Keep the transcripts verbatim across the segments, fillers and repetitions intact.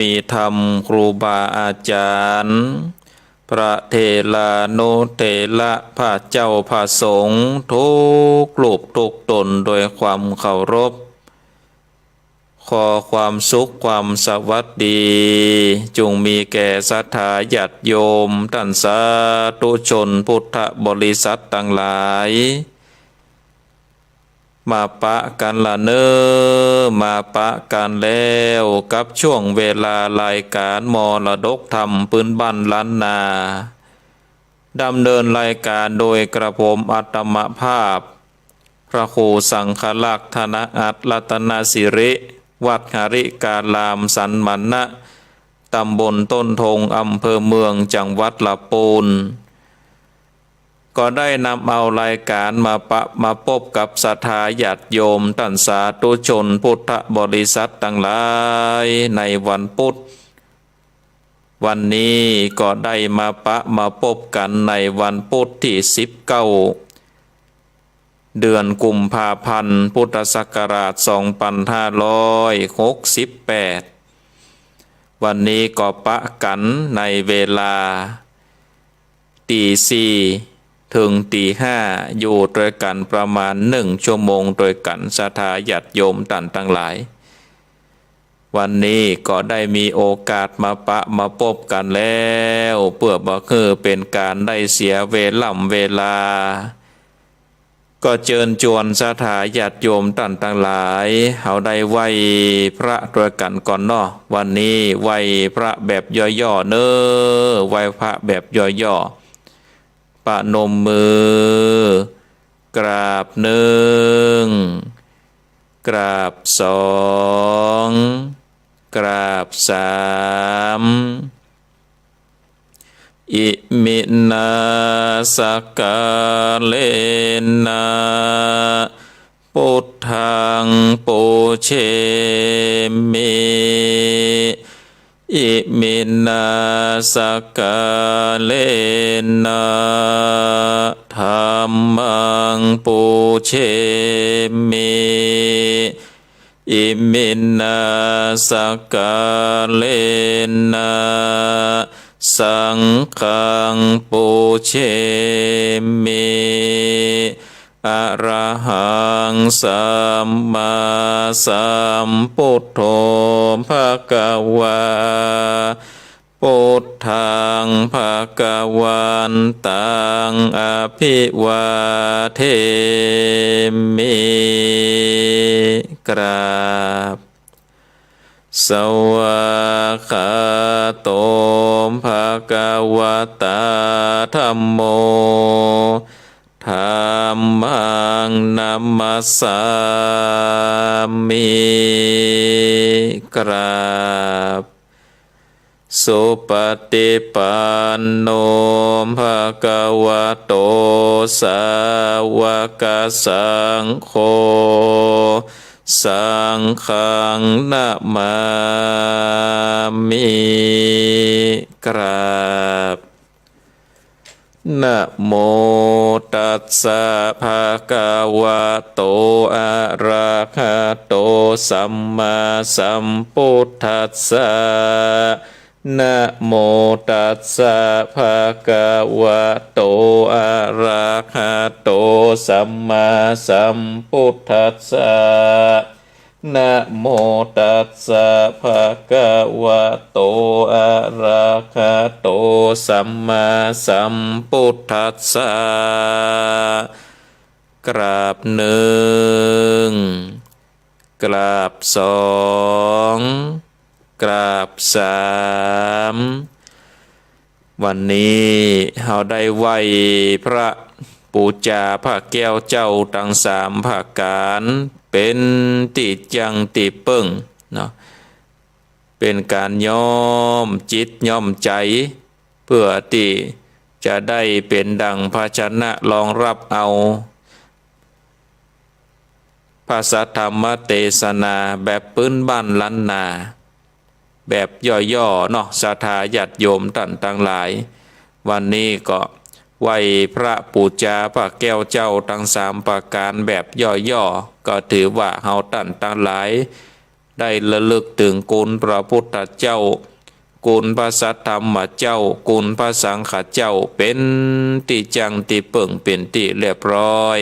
มีธรรมครูบาอาจ๋ารย์ พระเถรานุเถระ พระเจ้าพระสงฆ์ ทุกรูปทุกต๋น โดยความเคารพ ขอความสุขความสวัสดี จุ่งมีแก่ศรัทธาญาติโยม ต้านสาธุชนพุทธบริษัทตังหลาย มาปะกั๋นละเน่อ มาปะกั๋นแล้วกับช่วงเวลารายก๋านมรดกธรรมปื๊นบ้านล้านนา ดำเนินรายก๋านโดยกระผมอาตมาภาพ พระครูสังฆรักษ์ ธนอัตถ์ รัตนสิริ วัดหริการามสันมณะ ต๋ำบลต้นธง อำเภอเมือง จังหวัดละปูน ก็ได้นำเอารายก๋านมาปะมาปบกับศรัทธาญาติโยม ต้านสาธุชนพุทธบริษัทตังหลาย ในวันปุธ วันนี้ก็ได้มาปะมาปบกั๋นในวันปุธตี้สิบเก้า เดือนกุมภาพันธ์ พุทธศักราชสองปันห้าร้อยหกสิบแปด วันนี้ก็ปะกั๋นในเวลาตีสี่เถิงตีห้า อยู่ตวยกั๋นประมาณนึ่งชั่วโมงตวยกั๋น ศรัทธาญาติโยมต้านตังหลาย วันนี้ก็ได้มีโอกาสมาปะมาปบกั๋นแล้ว เปื้อบ่หื้อเป๋นก๋านได้เสียเวล่ำเวลา ก็เจิญจวนศรัทธาญาติโยมต้านตังหลาย เฮาได้ไหว้พระตวยกั๋นก่อนเนาะ วันนี้ไหว้พระแบบย่อๆ เน่อ ไหว้พระแบบย่อๆ ประนมมือ กราบนึ่ง กราบสอง กราบสาม อิมินาสักกาเลนะ ปุทธังปูเชมิ อิมินาสักกาเลนะ ธัมมังปูเชมิ อิมินาสักกาเลนะ สังฆังปูเชมิ อะระหังสัมมาสัมพุทโธ ภะคะวา พุทธัง ภะคะวันตัง อะภิวาเทมิ กราบ สวากขาโต ภะคะวะตา ธัมโม ธัมมัง นะมัสสามิ กราบ สุปฏิปันโน ภะคะวะโต สาวกสังโฆ สังฆัง นะมามิ กราบ นะโมตัสสะ ภะคะวะโต อะระหะโต สัมมาสัมพุทธัสสะ นะโมตัสสะ ภะคะวะโต อะระหะโต สัมมาสัมพุทธัสสะ นะโมตัสสะ ภะคะวะโต อะระหะโต สัมมาสัมพุทธัสสะ กราบนึ่ง กราบสอง กราบสาม วันนี้เฮาได้ไหว้พระ ปู๋จาพระแก้วเจ้าตังสามประก๋าน เป๋นตี้จั้งตี้เปิ้งเนาะ เป๋นก๋านย้อมจิตย้อมใจ๋ เปื้อตี้จะได้เป๋นดั่งภาชนะรองฮับเอา พระสัทธรรมเตสนาแบบปื๊นบ้านล้านนา แบบย่อๆ เนาะ ศรัทธาญาติโยมต้านตังหลาย วันนี้ก็ไหว้พระปู๋จาพระแก้วเจ้าตังสามประก๋านแบบย่อๆ ก็ถือว่าเฮาต้านตังหลาย ได้ระลึกเถิงคุณพระพุทธเจ้า คุณพระสัทธรรมเจ้า คุณพระสังฆเจ้า เป๋นตี้จั้งตี้เปิ้งเป๋นตี้เรียบร้อย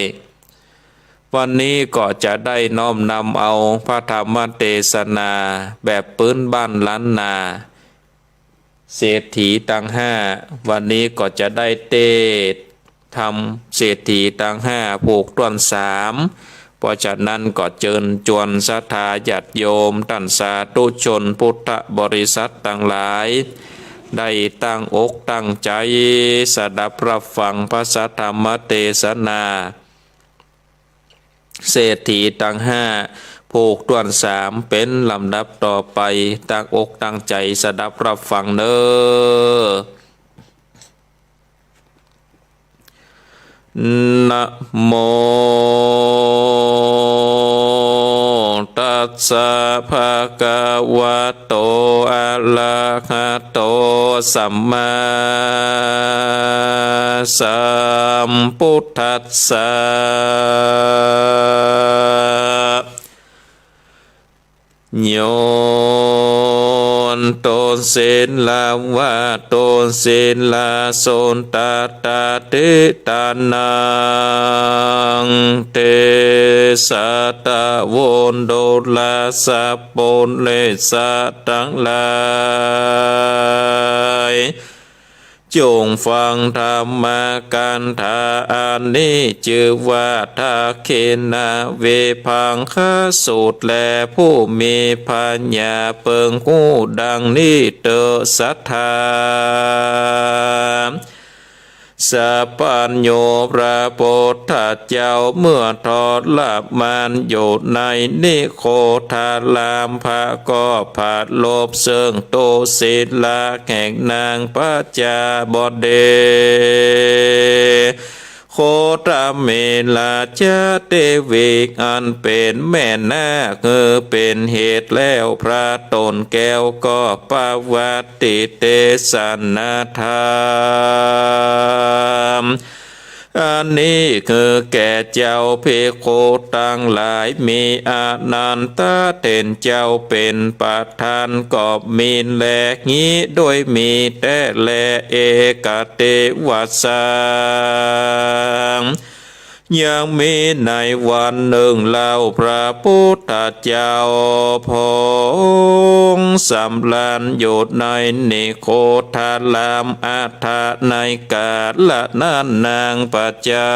วันนี้ก็จะได้น้อมนำเอาพระธรรมเตสนาแบบปื๊นบ้านล้านนา เศรษฐีตังห้า วันนี้ก็จะได้เตสน์ธรรมเศรษฐีตังห้าผูกถ้วนสาม เพราะฉะนั้นก็เจิญจวนศรัทธาญาติโยมต้านสาธุชนพุทธบริษัทตังหลาย ได้ตั้งอกตั้งใจ๋สดับฮับฟังพระสัทธรรมเตสนา เศรษฐีตังห้าผูกถ้วนสาม เป๋นลำดับต่อไป ตั้งอกตั้งใจ๋สดับฮับฟังเน่อ นะโม ตัสสะ ภะคะวะโต อะระหะโต สัมมาสัมพุทธัสสะ โย ตุศิลาวะ ตุศิลาสุตตะ ตะทิตานัง เตสะ ตะโว ดูราสะ ปุเรสะ ตังหลาย จงฟังธรรมกัณฑา อันนี้จื้อว่า ทักขิณวิภังคสูตรแล ผู้มีผญาเปิงฮู้ดังนี้เต๊อะ ศรัทธา สัพพัญญู พระพุทธเจ้า เมื่อทรมานอยู่ในนิโคทาราม พระก็ประลบเซิ่งตุศิลาแห่งนางประจาบดี โคตมีราชเทวี อันเป๋นแม่นาค หื้อเป๋นเหตุแล้ว พระต๋นแก้วก็ประวัติเตสนาธรรม อันนี้คือแก่เจ้าภิกขุตังหลาย มีอนันทะเถรเจ้าเป๋นประธาน ก็มีแล ฮี้ด้วยมีแต๊แล เอกัตเตวะสัง ยังมีในวันนึ่งเล่า พระพุทธเจ้าพงสำราญอยู่ในนิโคทาราม อัฏฐะ ในกาละนั้น นางประจา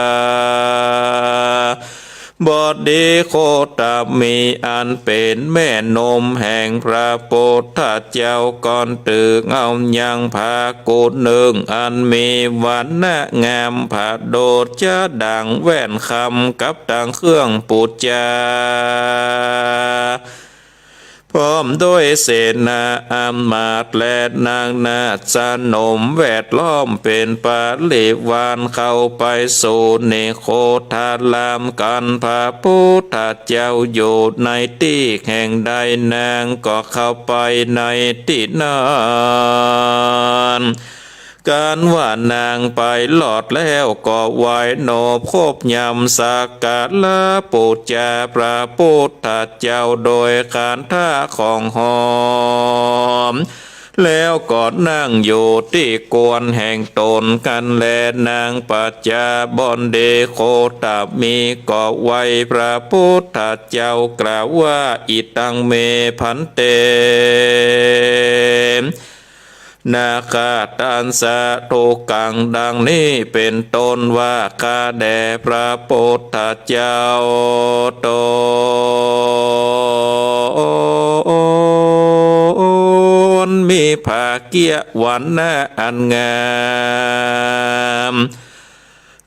บดีโคตมี อันเป๋นแม่นมแห่งพระพุทธเจ้า ก่อนตึงเอายังพระกุนึ่ง อันมีวรรณะงามผะโดษจะดั่งแว่นคำ กับตังเครื่องปู๋จา พร้อมด้วยเสนาอำมาตย์และนางนาฏสนมแวดล้อมเป๋นปริวาร เข้าไปสู่นิโคทารามกัน พระพุทธเจ้าอยู่ในตี้แห่งใด นางก็เข้าไปในตี้นั้น กันว่านางไปรอดแล้ว ก็ไหว้นบคบยำสักการะปู๋จาพระพุทธเจ้า โดยขันธะของหอม แล้วก็นั่งอยู่ตี้ควรแห่งต๋นกันแล นางประจาบดีโคตมีก็ไหว้พระพุทธเจ้ากล่าวว่า อิตังเม ภันเต นาคาตัสสะ ถูกกังดังนี้เป๋นต้นว่า ข้าแด่พระพุทธเจ้าต๋นมีผาเกี้ยวรรณะอันงาม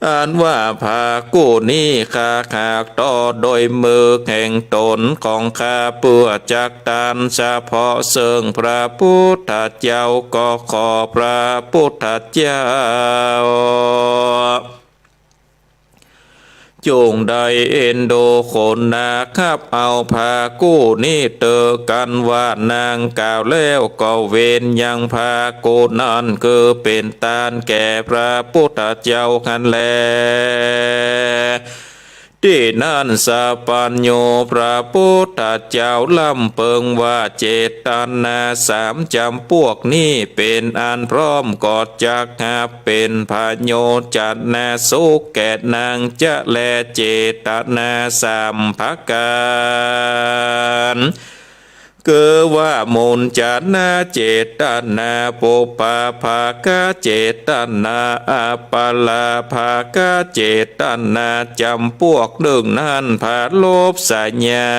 อันว่าผากู้นี้ข้าหากต่อโดยมือแห่งต๋นของข้า เปื้อจักตานเฉพาะเซิ่งพระพุทธเจ้า ก็ขอพระพุทธเจ้า จงได้เอ็นดูกรุณาฮับเอาผากู้นี้เต๊อะ กันว่านางกล่าวแล้วก็เวนยังผากู้นั้น คือเป๋นตานแก่พระพุทธเจ้าหั้นแล เต ตี้นั้นสัพพัญญูพระปุทธเจ้าลำเปิงว่า เจตนาสามจ๋ำปวกนี้เป๋นอันพร้อม ก็จักหับเป๋นพระโยชน์จะนะสุขแก่นางจะแล เจตนาสามประก๋าน คือว่า มุญจะนะเจตนา ปุพพภากะเจตนา อัปปลาภากะเจตนา จ๋ำปวกนึ่งนั้น ผะโลภสัญญา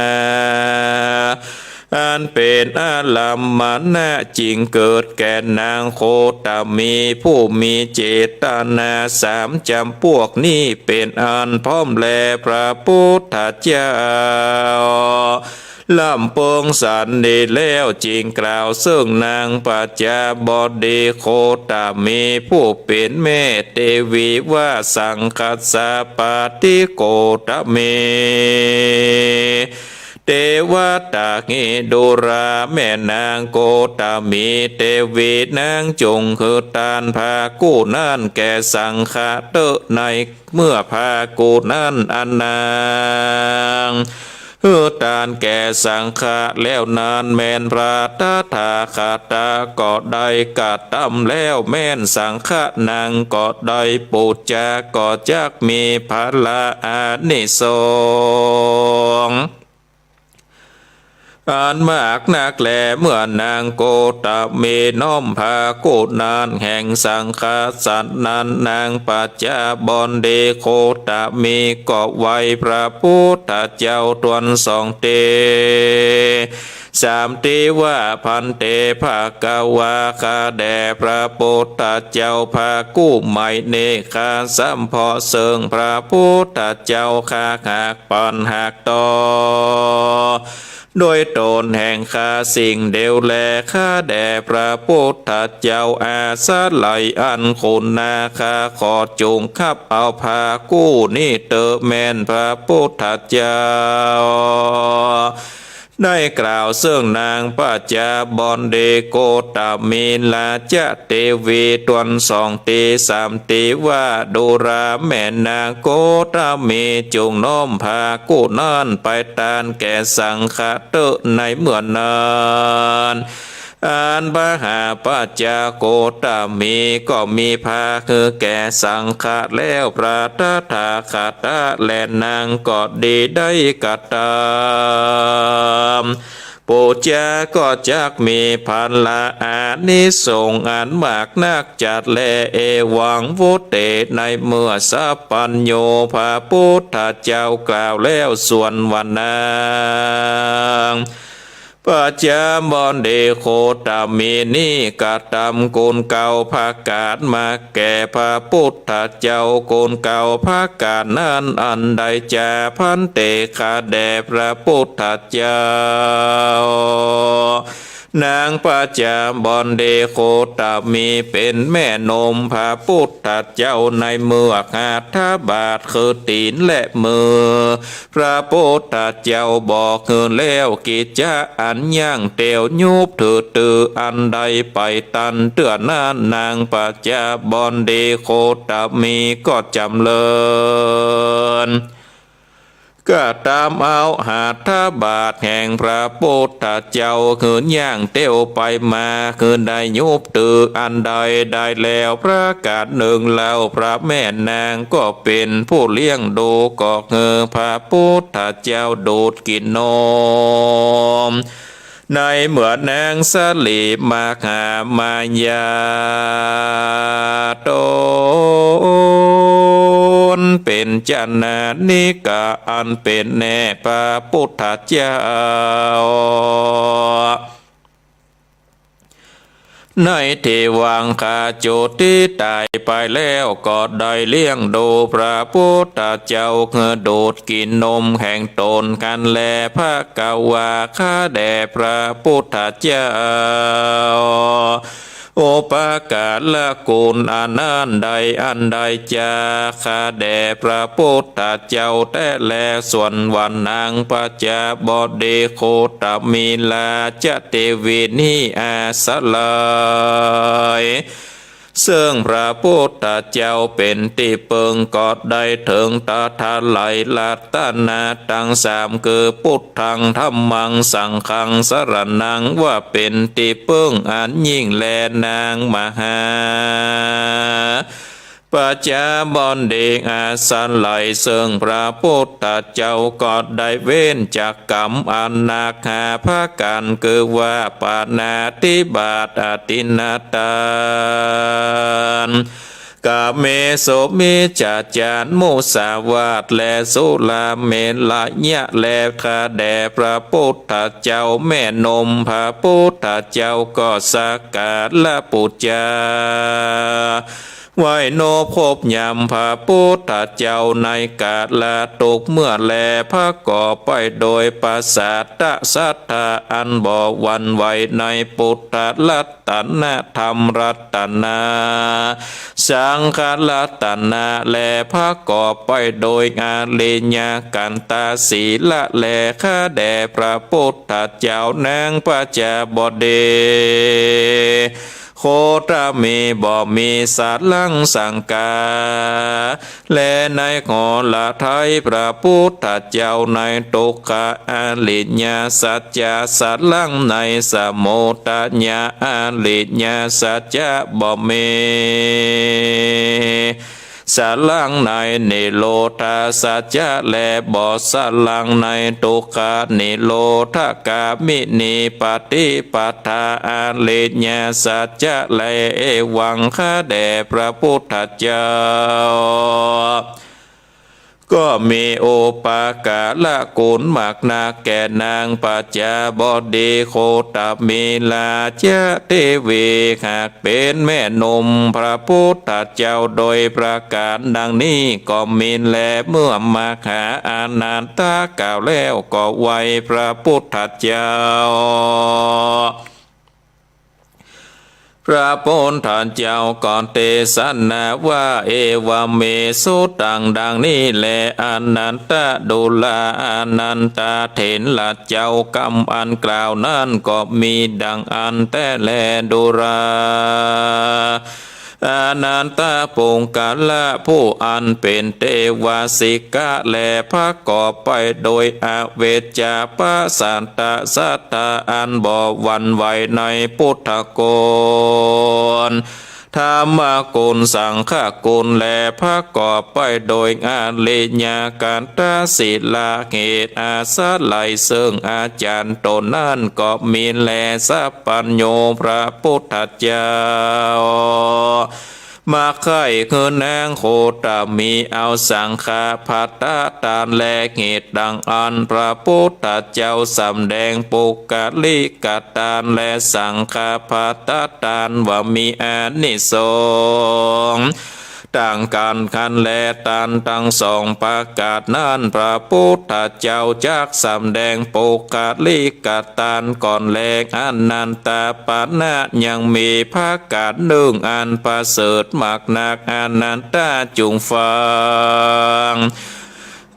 อันเป๋นอารัมมณะ จึงเกิดแก่นางโคตมีผู้มีเจตนาสามจ๋ำปวกนี้เป๋นอันพร้อมแล พระปุทธเจ้าลำเปิงสันนี้แล้ว จึงกล่าวเซิ่งนางปัจจาบดีโคตมีผู้เป๋นแม่เตวีว่า สังคัสสะปาติโคตมี เตวะตะหิ ดูราแม่นางโคตมีเตวีนาง จงหื้อต้านภากู้นั้นแก่สังฆะเต๊อะ ในเมื่อภากู้นั้นอันนางหื้อต้านแก่สังฆะแล้วนั้น แม่นพระตถาคตะก็ได้กระตำแล้ว แม่นสังฆะนางก็ได้ปู๋จาก็จักมีผละอานิสงส์ อันมากนักแล เมื่อนางโคตมีน้อมภากู้นั้นแห่งสังฆะสันนั้น นางปัจจาบดีโคตมีก็ไหว้พระปุทธเจ้าตวนสองตี้สามตี้ว่า ภันเต ภควา ข้าแด่พระปุทธเจ้า ภากู้ใหม่นี้ข้าสำเพาะเซิ่งพระปุทธเจ้า ข้าหาก ปันหากต่อ โดยตนแห่งข้าสิ่งเดียวแล ข้าแด่พระปุทธเจ้า อาศัยอันคุณนา ข้าขอจงฮับเอาภากู้นี้เต๊อะ แม่นพระปุทธเจ้าได้กล่าวเซิ่งนางปัจจาบดีโคตมีราชเตวีตวนสองตี้สามตี้ว่า ดูราแม่นางโคตมี จงน้อมภากู้นั้นไปต้านแก่สังฆะเต๊อะ ในเมื่อนั้น อันมหาปัจจาโคตมีก็มีภาหื้อแก่สังฆะแล้ว พระตถาคตะและนางก็ดีได้กระตำ ปู๋จาก็จักมีผละอานิสงส์อันมากนักจัดแล เอวัง วุตเต ในเมื่อสัพพัญญูพระปุทธเจ้ากล่าวแล้ว ส่วนว่านางปัจจาบดีโคตมีนี้กระตำคุณเก้าประก๋านมาแก่พระปุทธเจ้า คุณเก้าประก๋านนั้นอันใดจา ภันเต ข้าแด่พระปุทธเจ้า นางปัจจาบดีโคตมีเป๋นแม่นมพระปุทธเจ้า ในเมื่อหัตถบาทคือตี๋นและมือ พระปุทธเจ้าบอกหื้อแล้ว กิจจะอันยังเตียวยุบถือตื้ออันใดไปตันเตื้อนั้น นางปัจจาบดีโคตมีก็จ๋ำเริญ กระตำเอาหัตถบาทแห่งพระปุทธเจ้าหื้อยังเตียวไปมา หื้อได้ยุบตื้ออันใดได้แล้วประก๋านนึ่ง แล้วพระแม่นางก็เป๋นผู้เลี้ยงดูก็หื้อพระปุทธเจ้าดูดกิ๋นนม ในเมื่อนางสลีมหามายาต๋นเป๋ญจนานิกะอันเป๋นแน่พระปุทธเจ้า ในตี้วางคจุติต๋ายไปแล้วก็ได้เลี้ยงดูพระปุทธเจ้าหื้อดูดกิ๋นนมแห่งต๋นหั้นแล ภควา ข้าแด่พระปุทธเจ้า อุปการะคุณอันอันใดอันใดจา ข้าแด่พระปุทธเจ้าแต๊แล ส่วนว่านางปัจจาบดีโคตมีราชเตวีนี้อาศัย ซึ่งพระพุทธเจ้าเป๋นตี้เปิง ก็ได้เถิงตะถะไหลรัตนะตังสาม คือ พุทธัง ธัมมัง สังฆัง สรณัง ว่าเป๋นตี้เปิงอันยิ่งแล นางมหา ประชาบดี อาศัยซึ่งพระพุทธเจ้าก็ได้เว้นจากกรรมอันหนักห้าประก๋าน คือว่าปาณาติบาต อทินนาทาน กาเมสุมิจฉาจาร มุสาวาท และสุราเมรยะ และข้าแด่พระพุทธเจ้า แม่นมพระพุทธเจ้าก็สักการะปู๋จา ไหว้นบครบยำพระพุทธเจ้าในกาละตุกเมื่อแล ประกอบไปโดยประสาทะศรัทธาอันบ่หวั่นไหวในปุทธะรัตนะ ธรรมรัตนะ สังฆรัตนะ และประกอบไปโดยอริยะขันธะ ศีละ และข้าแด่พระพุทธเจ้า นางประชาบดี โคตมี บ่มีสลังสังกา และในหทัยพระพุทธเจ้าในทุกขะอริยสัจจะ สลังในสมุทัยะอริยสัจจะบ่มี สลังในนิโรธาสัจจะ และบ่สลังในทุกขะนิโรธคามินีปฏิปทาอริยสัจจะ และเอวัง ข้าแด่พระพุทธเจ้า ก็มีอุปการะคุณมากนักแก่นางประชาบดีโคตมีราชเทวี หากเป๋นแม่นมพระพุทธเจ้าโดยประก๋านดังนี้ก็มีแล เมื่อมหาอานันทะกล่าวแล้วก็ไหว้พระพุทธเจ้า พระพุทธเจ้าก็เตสนาว่า เอวะเม สุตัง ดังนี้แล อานันทะ ดูราอานันทะ เถระเจ้ากำอันกล่าวนั้นก็มีดังอั้นแต๊แล ดูราอานันทะ ปุคคละผู้อันเป๋นเตวาสิกะ และประกอบไปโดยอเวชชาปะสาทะศรัทธาอันบ่หวั่นไหวในพุทธคุณ ธรรมคุณ สังฆคุณ และประกอบไปโดยอริยขันธะ ศีละ เหตุอาศัยซึ่งอาจารย์ต๋นนั้นก็มีแล สัพพัญญู พระพุทธเจ้า มักใค่คือนางโคตมีเอาสังฆพัตตาทาน และเหตุดังอั้นพระพุทธเจ้าสำแดงปุคคลิกทาน และสังฆพัตตาทานว่ามีอานิสงส์ต่างกั๋น คันแล ทานตังสองประก๋านนั้น พระพุทธเจ้าจักสำแดงปุคคลิกทานก่อนแล อานันทะ ปะนั้นยังมีประก๋านนึ่งอันประเสริฐมากนัก อานันทะ จุ่งฟัง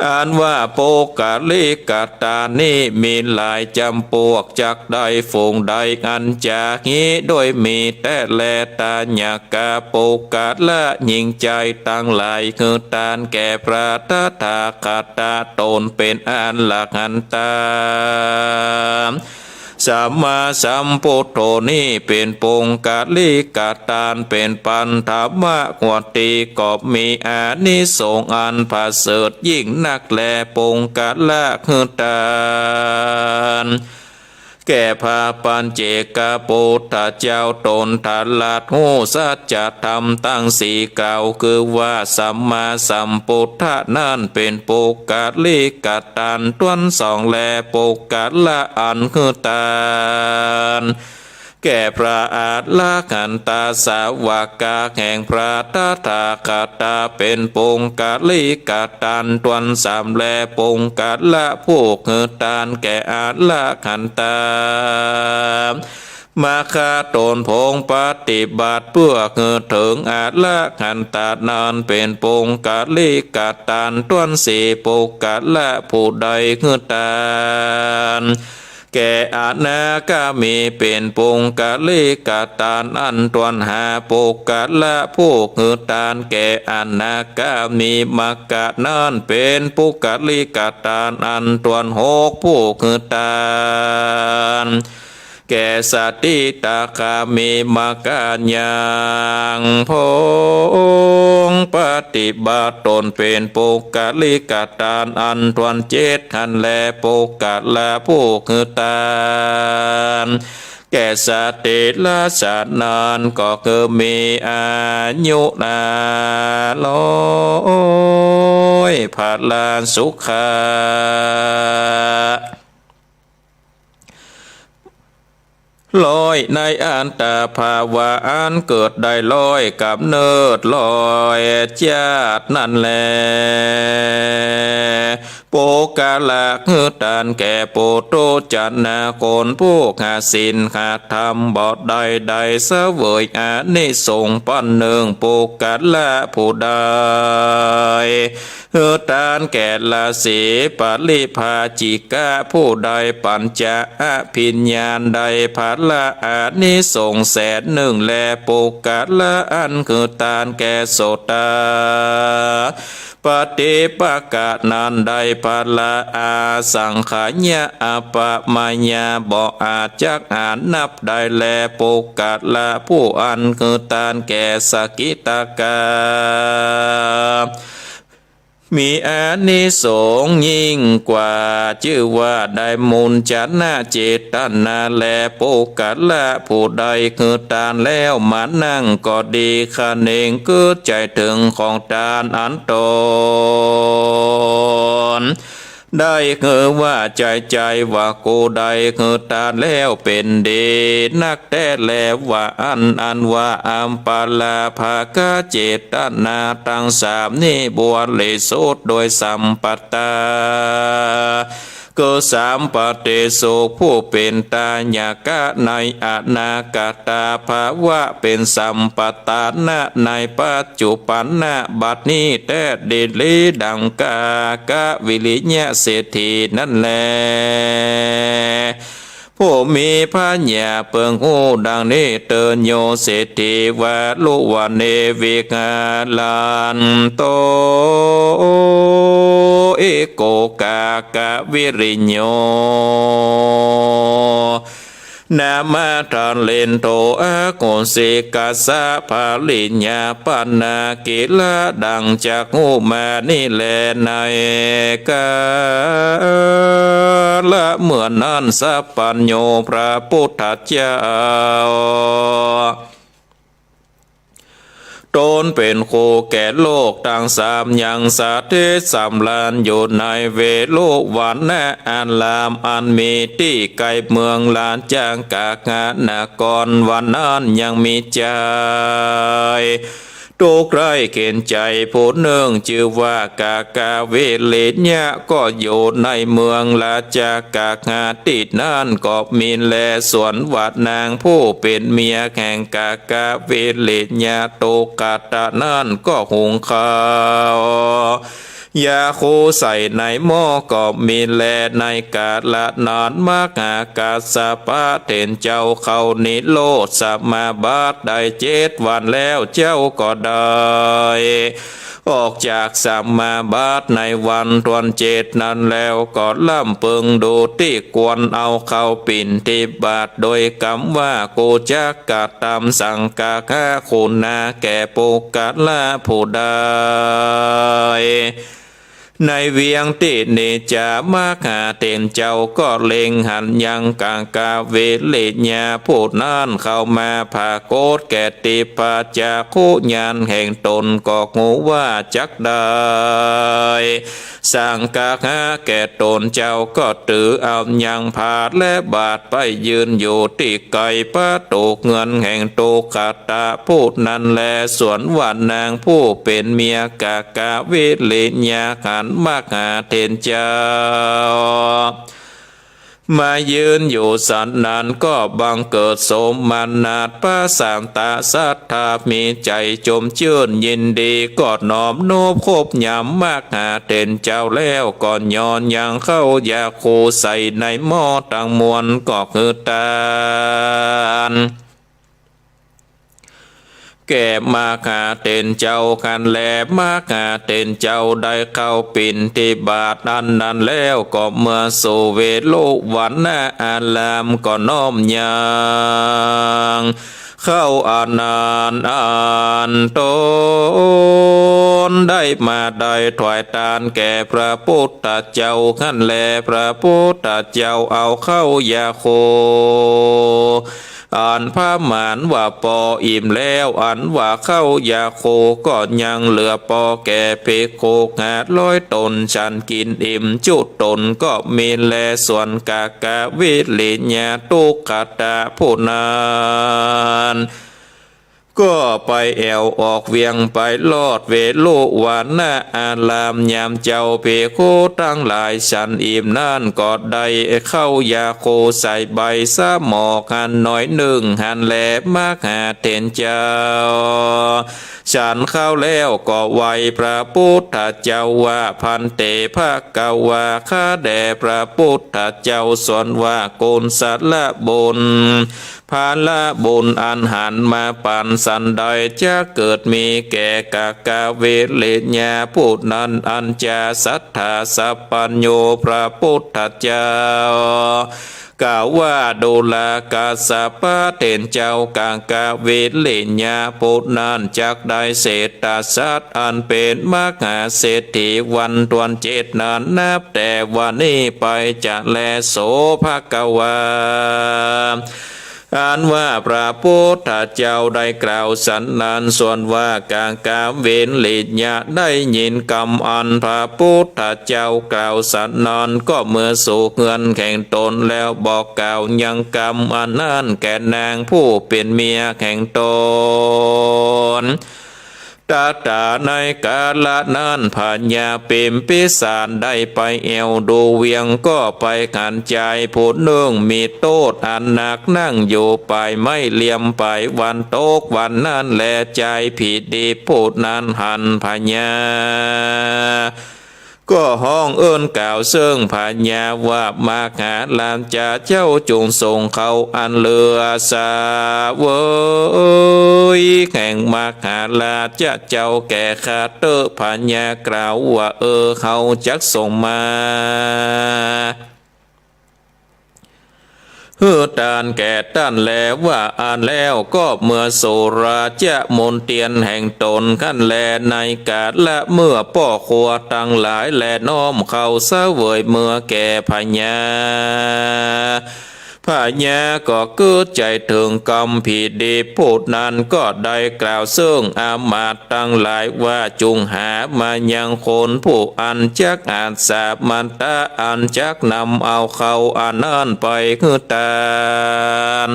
อันว่าปุคคลิกทานนี้มีหลายจ๋ำปวก จักได้ฝูงใดอันจะฮี้ด้วย มีแต๊แล ทายกะปุคคละ ยิ่งใจ๋ตังหลาย คือทานแก่พระตถาคตะต๋นเป๋นอรหันตา สัมมาสัมพุทโธนี้เป๋นปุคคลิกทาน เป๋นปัณฑมะวตี ก็มีอานิสงส์อันประเสริฐยิ่งนักแล ปุคคละ คือทานแก่พระปัจเจกพุทธเจ้า ต๋นตรัสฮู้สัจธรรมตังสี่กล่าว คือว่าสัมมาสัมพุทธะนั้นเป๋นปุคคลิกทานต้วนสอง และปุคคละอันคือทานแก่พระอรหันตสาวกะแห่งพระตถาคตะ เป๋นปุคคลิกทานต้วนสาม และปุคคละผู้คือทานแก่อรหันต มรรคต๋นผงปฏิบัติเปื้อคือเถิงอรหันตะนั้น เป๋นปุคคลิกทานต้วนสี่ ปุคคละผู้ใดคือทาน แก่อนาคามี เป๋นปุคคลิกตานอันถ้วนห้า ปุคคละผู้หื้อตานแก่อนาคามีมัคคะนั้น เป๋นปุคคลิกตานอันถ้วนหก ผู้หื้อตานแก่สกิทาคามีมัคคะยัง พงปฏิบัติต๋นเป๋นปุคคลิกตานอันถ้วนเจ็ดหั้นแล ปุคคละผู้หื้อตานแก่สติราชนั้น ก็คือมีอายุนาร้อยพละสุขะ ร้อยในอัตตภาวะอันเกิดได้ร้อยก๋ำเนิดร้อยจาตินั้นแล ปุคคละหื้อตานแก่ปุถุชนคนผู้หาศีลหาธรรมบ่ได้ ได้เสวยอานิสงส์ปันนึ่ง ปุคคละผู้ใด หื้อตานแก่ราศีปริภาจิกะผู้ใด ปัญจอภิญญาได้ผละอานิสงส์แสนนึ่งแล ปุคคละอันหื้อตานแก่โสตาปฏิปักขะนั้นได้ผละอสังขยะอัปปมายะบ่อาจจักอาจนับได้แล ปุคคละผู้อันหื้อตานแก่สกิทาคา มีอานิสงส์ยิ่งกว่า จื้อว่าได้มุญจนะเจตนาแล ปุคคละผู้ใดหื้อตานแล้วมานั่งก็ดี คะเนงกึ๊ดใจ๋เถิงของตานอันต๋นได้ คือว่าใจ๋ใจ๋ว่า กูได้หื้อตานแล้วเป๋นดีนักแต๊แลว่าอั้น อันว่าอัปปราภะเจตนาตังสามนี้บริสุทธิ์โดยสัมปัตตา คือสัมปติสุข ผู้เป๋นไตรยกะในอนาคตภาวะ เป๋นสัมปทานะในปัจจุปันนะบัดนี้แต๊ดีหลีดังกากวิริยะเศรษฐีนั้นแล ผู้มีปัญญาเปิงฮู้ดังนี้เติน โยเศรษฐีวารุวะเนวิหารันโต เอโกกากวิริยโย นามะทะเรนโท อโกสิกัสสะปริญญาปะนากิระ ดังจักฮู้มานี้แล ในกาละเมื่อนั้น สัพพัญญูพระพุทธเจ้า ต๋นเป๋นครูแก่โลกตังสาม ยังสถิตสำราญอยู่ในเวฬุวันนะอาราม อันมีตี้ไก๋เมืองราชกะหะนคร วันนั้นยังมีใจ๋ทุกข์ใคร่เข็ญใจ๋ผู้นึ่ง จื้อว่ากากวิริยะ ก็อยู่ในเมืองราชกะหะ ตี้นั้นก็มีแล ส่วนว่านางผู้เป๋นเมียแห่งกากวิริยะ โตฆะตะนั้นก็หุงข้าว ยาคูใส่ในหม้อก็มีแล ในกาละนั้น มหากัสสปะเถรเจ้าเข้านิโรธสมาบัติได้เจ็ดวันแล้ว เจ้าก็ได้ออกจากสมาบัติในวันถ้วนเจ็ดนั้นแล้ว ก็ร่ำเปิงดูตี้ควรเอาเข้าบิณฑบาต โดยกำว่า กูจักกระทำสังฆะคุณาแก่ปุคคละผู้ใด ในเวียงตี้นี้จา มหาเถรเจ้าก็เล็งหันยังกากวิริยะผู้นั้นเข้ามาผากฏแก่ทิพพจักขุญาณแห่งต๋น ก็ฮู้ว่าจักได้สังฆะแก่ต๋น เจ้าก็ถือเอายังผ้าและบาตรไปยืนอยู่ตี้ไก๋ประตู๋เฮือนแห่งโตฆะ ตะผู้นั้นแล ส่วนว่านางผู้เป๋นเมียกากวิริยะหันมหาเถรเจ้า มายืนอยู่สันนั้นก็บังเกิดโสมนัส ประสาทะศรัทธา มีใจ๋จมจื้นยินดี ก็น้อมนบคบยำมหาเถรเจ้าแล้ว ก็ย้อนยังข้าวยาคูใส่ในหม้อตังมวล ก็หื้อตาน แก่มหาเถรเจ้าหั้นแล มหาเถรเจ้าได้เข้าบิณฑบาตอันนั้นแล้ว ก็เมือสู่เวฬุวันนาราม ก็น้อมยังข้าวอันนั้นอันตนได้มาได้ถวายตานแก่พระพุทธเจ้าหั้นแล พระพุทธเจ้าเอาข้าวยาคู อันประมาณว่าปออิ่มแล้ว อันว่าข้าวยาคูก็ยังเหลือปอแก่ภิกขุห้าร้อยต๋น ฉันกิ๋นอิ่มจุต๋นก็มีแล ส่วนกากวิริยะทุกขตะผู้นั้น ก็ไปแอ่วออกเวียงไปลอดเวฬุวันนาราม ยามเจ้าภิกขุตังหลายฉันอิ่มนั้น ก็ได้ข้าวยาคูใส่ใบสะหมอกหั้นหน้อยนึ่งหั้นแล มหาเถรเจ้า ฉันข้าวแล้วก็ไหว้พระพุทธเจ้าว่า ภันเต ภะคะวา ข้าแด่พระพุทธเจ้า ส่วนว่ากุศลบุญ ผละบุญอันหันมาปั๋นสันใด จะเกิดมีแก่กากวิริยะผู้นั้น อันจะศรัทธาสัพพัญญูพระพุทธเจ้า กล่าวว่า ดูรากัสสปะเถรเจ้า กากวิริยะผู้นั้นจักได้เศรษฐสัตว์อันเป๋นมหาเศรษฐีวันทวนเจ็ดนั้น นับแต่วันนี้ไปจะแล โสภะคะวา อันว่าพระพุทธเจ้าได้กล่าวสันนั้น ส่วนว่ากากวิริยะได้ยินกำอันพระพุทธเจ้ากล่าวสันนั้น ก็เมือสู่เฮือนแห่งตนแล้ว บอกกล่าวยังกำอันนั้นแก่นางผู้เป๋นเมียแห่งตน ตถาในกาละนั้น พญาพิมพิสารได้ไปแอ่วดูเวียง ก็ไปหันจายผู้นึ่งมีโต้ษอันหนัก นั่งอยู่ป๋ายไม้เหลี่ยมป๋ายวันตกวันนั้นแล จายผีดิบผู้นั้นหันพญา ก็ฮ้องเอิ้นกล่าวเซิ่งพญาว่า มหาราชเจ้าจงส่งข้าวอันเหลือเสวยแห่งมหาราชเจ้าแก่ข้าเต๊อะ พญากล่าวว่า เออ เฮาจักส่งมา หื้อตานแก่ต้านแล ว่าอั้นแล้วก็เมือสู่ราชมณเฑียรแห่งตนหั้นแล ในกาละเมื่อป้อครัวตังหลายแลน้อมข้าวเสวยเมือแก่พญา พญาก็กึ๊ดใจ๋เถิงกำผีดิบผู้นั้น ก็ได้กล่าวเซิ่งอำมาตย์ตังหลายว่า จุ่งหามายังคนผู้อันจักอาสามัญตะ อันจักนำเอาข้าวอันนั้นไปหื้อตาน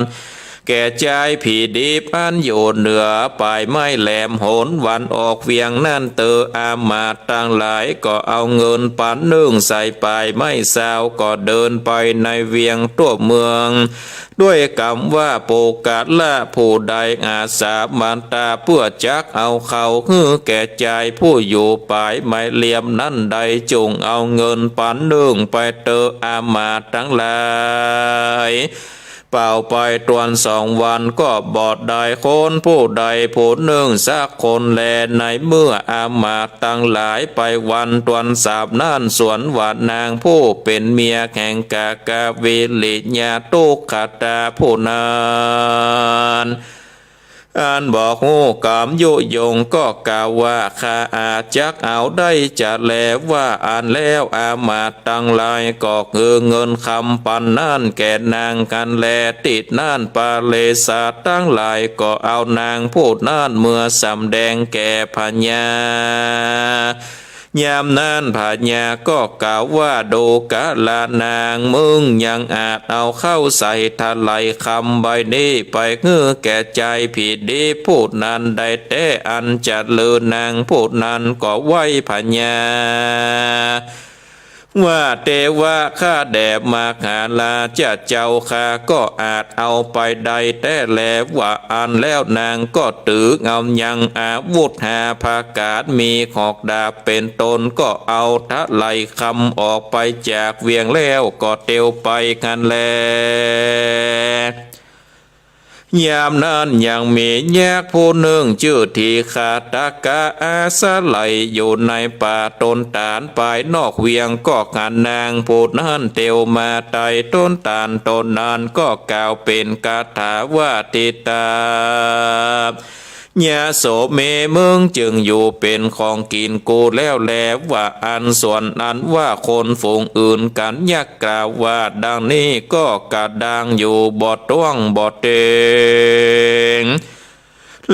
แก่จายผีดิบอันอยู่เหนือป๋ายไม้แหลมหนวันออกเวียงนั้นเต๊อะ อำมาตย์ตังหลายก็เอาเงินปันนึ่งใส่ป๋ายไม้ซาว ก็เดินไปในเวียงทั่วเมือง ด้วยกำว่า ปุคคละผู้ใดอาสามัญตะเปื้อจักเอาข้าวหื้อแก่จายผู้อยู่ป๋ายไม้เหลี่ยมนั้นได้ จุ่งเอาเงินปันนึ่งไปเต๊อะ อำมาตย์ตังหลาย เป่าไปตวนสองวันก็บ่ได้คนผู้ใดผู้นึ่งสักคนแล ในเมื่ออำมาตย์ตังหลายไปวันตวนสามนั้น ส่วนว่านางผู้เป๋นเมียแห่งกากวิริยะทุกขตะผู้นั้น อันบ่ฮู้กำยุยงก็กล่าวว่า ข้าอาจจักเอาได้จะแล ว่าอั้นแล้วอำมาตย์ตังหลายก็หื้อเงินคำปันนั้นแก่นางหั้นแล ตี้นั้นปริษฐาตังหลายก็เอานางผู้นั้นเมือสำแดงแก่พญา ยามนั้นพญาก็กล่าวว่า ดูกราหนาง มึงยังอาจเอาข้าวใส่ทะไหลคำใบนี้ไปหื้อแก่จายผีดิบผู้นั้นได้แต๊ อันจะลือนางผู้นั้นก็ไหว้พญา ว่าแต่ว่าข้าแด่มหาราชเจ้าข้าก็อาจเอาไปได้แต๊แล ว่าอั้นแล้วนางก็ตึงเอายังอาวุธห้าผะก๋าน มีหอกดาบเป๋นต้น ก็เอาทะไลคำออกไปจากเวียงแล้วก็เตียวไปหั้นแล ยามนั้นยังมียักษ์ผู้นึ่งจื้อทีฆาตกะอาศัยอยู่ในป่าต้นตาลปายนอกเวียง ก็หันนางผู้นั้นเตียวมาใต้ต้นตาลต้นนั้น ก็กล่าวเป๋นคาถาว่า ทิตา ยะโสเม มึงจึงอยู่เป๋นของกิ๋นกูแล้วแล ว่าอั้น ส่วนอันว่าคนฝูงอื่นกั๋นยักษ์กล่าวว่าดังนี้ก็กระด้างอยู่ บ่ต้วงบ่เตียง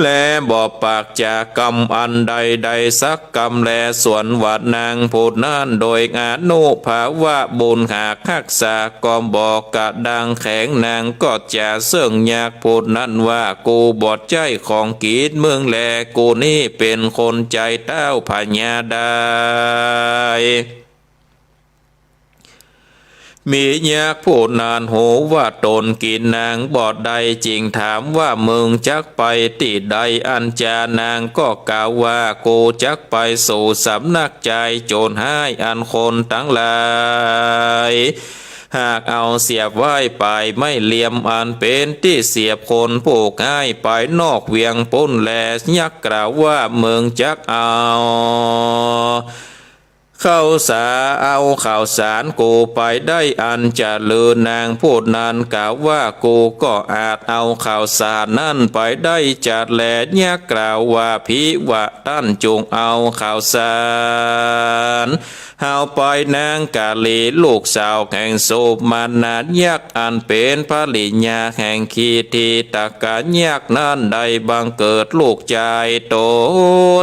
และบ่ปากจากำอันใดๆสักกำแล ส่วนว่านางผู้นั้นโดยอนุภาวะบุญหากฮักษาก็บ่กระด้างแข็ง นางก็จะเซิ่งยักษ์ผู้นั้นว่า กูบ่ใจ้ของกิ๋นมึงแล กูนี้เป๋นคนใจ๋เต๊าพญาได้ มียักษ์ผู้นั้นฮู้ว่าต๋นกิ๋นนางบ่ได้ จึงถามว่า มึงจักไปตี้ใด อันจา นางก็กล่าวว่า กูจักไปสู่สำนักจายโจ๋รฮ้าย อันคนตังหลายหากเอาเสียบไว้ป๋ายไม้เหลี่ยม อันเป๋นตี้เสียบคนผู้ฮ้าย ไปนอกเวียงปู้นแล ยักษ์กล่าวว่า มึงจักเอา ข้าวสา เอาข้าวสารกูไปได้ อันจา หรือนางผู้นั้นกล่าวว่า กูก็อาจเอาข้าวสารนั้นไปได้จัดแล ยักษ์กล่าวว่า ภิวะ ต้านจุ่งเอาข้าวสารเฮาไป นางกาลีลูกสาวแห่งโสมนัสยักษ์ อันเป๋นภริยาแห่งขีฏฐิตกะยักษ์นั้น ได้บังเกิดลูกจายต๋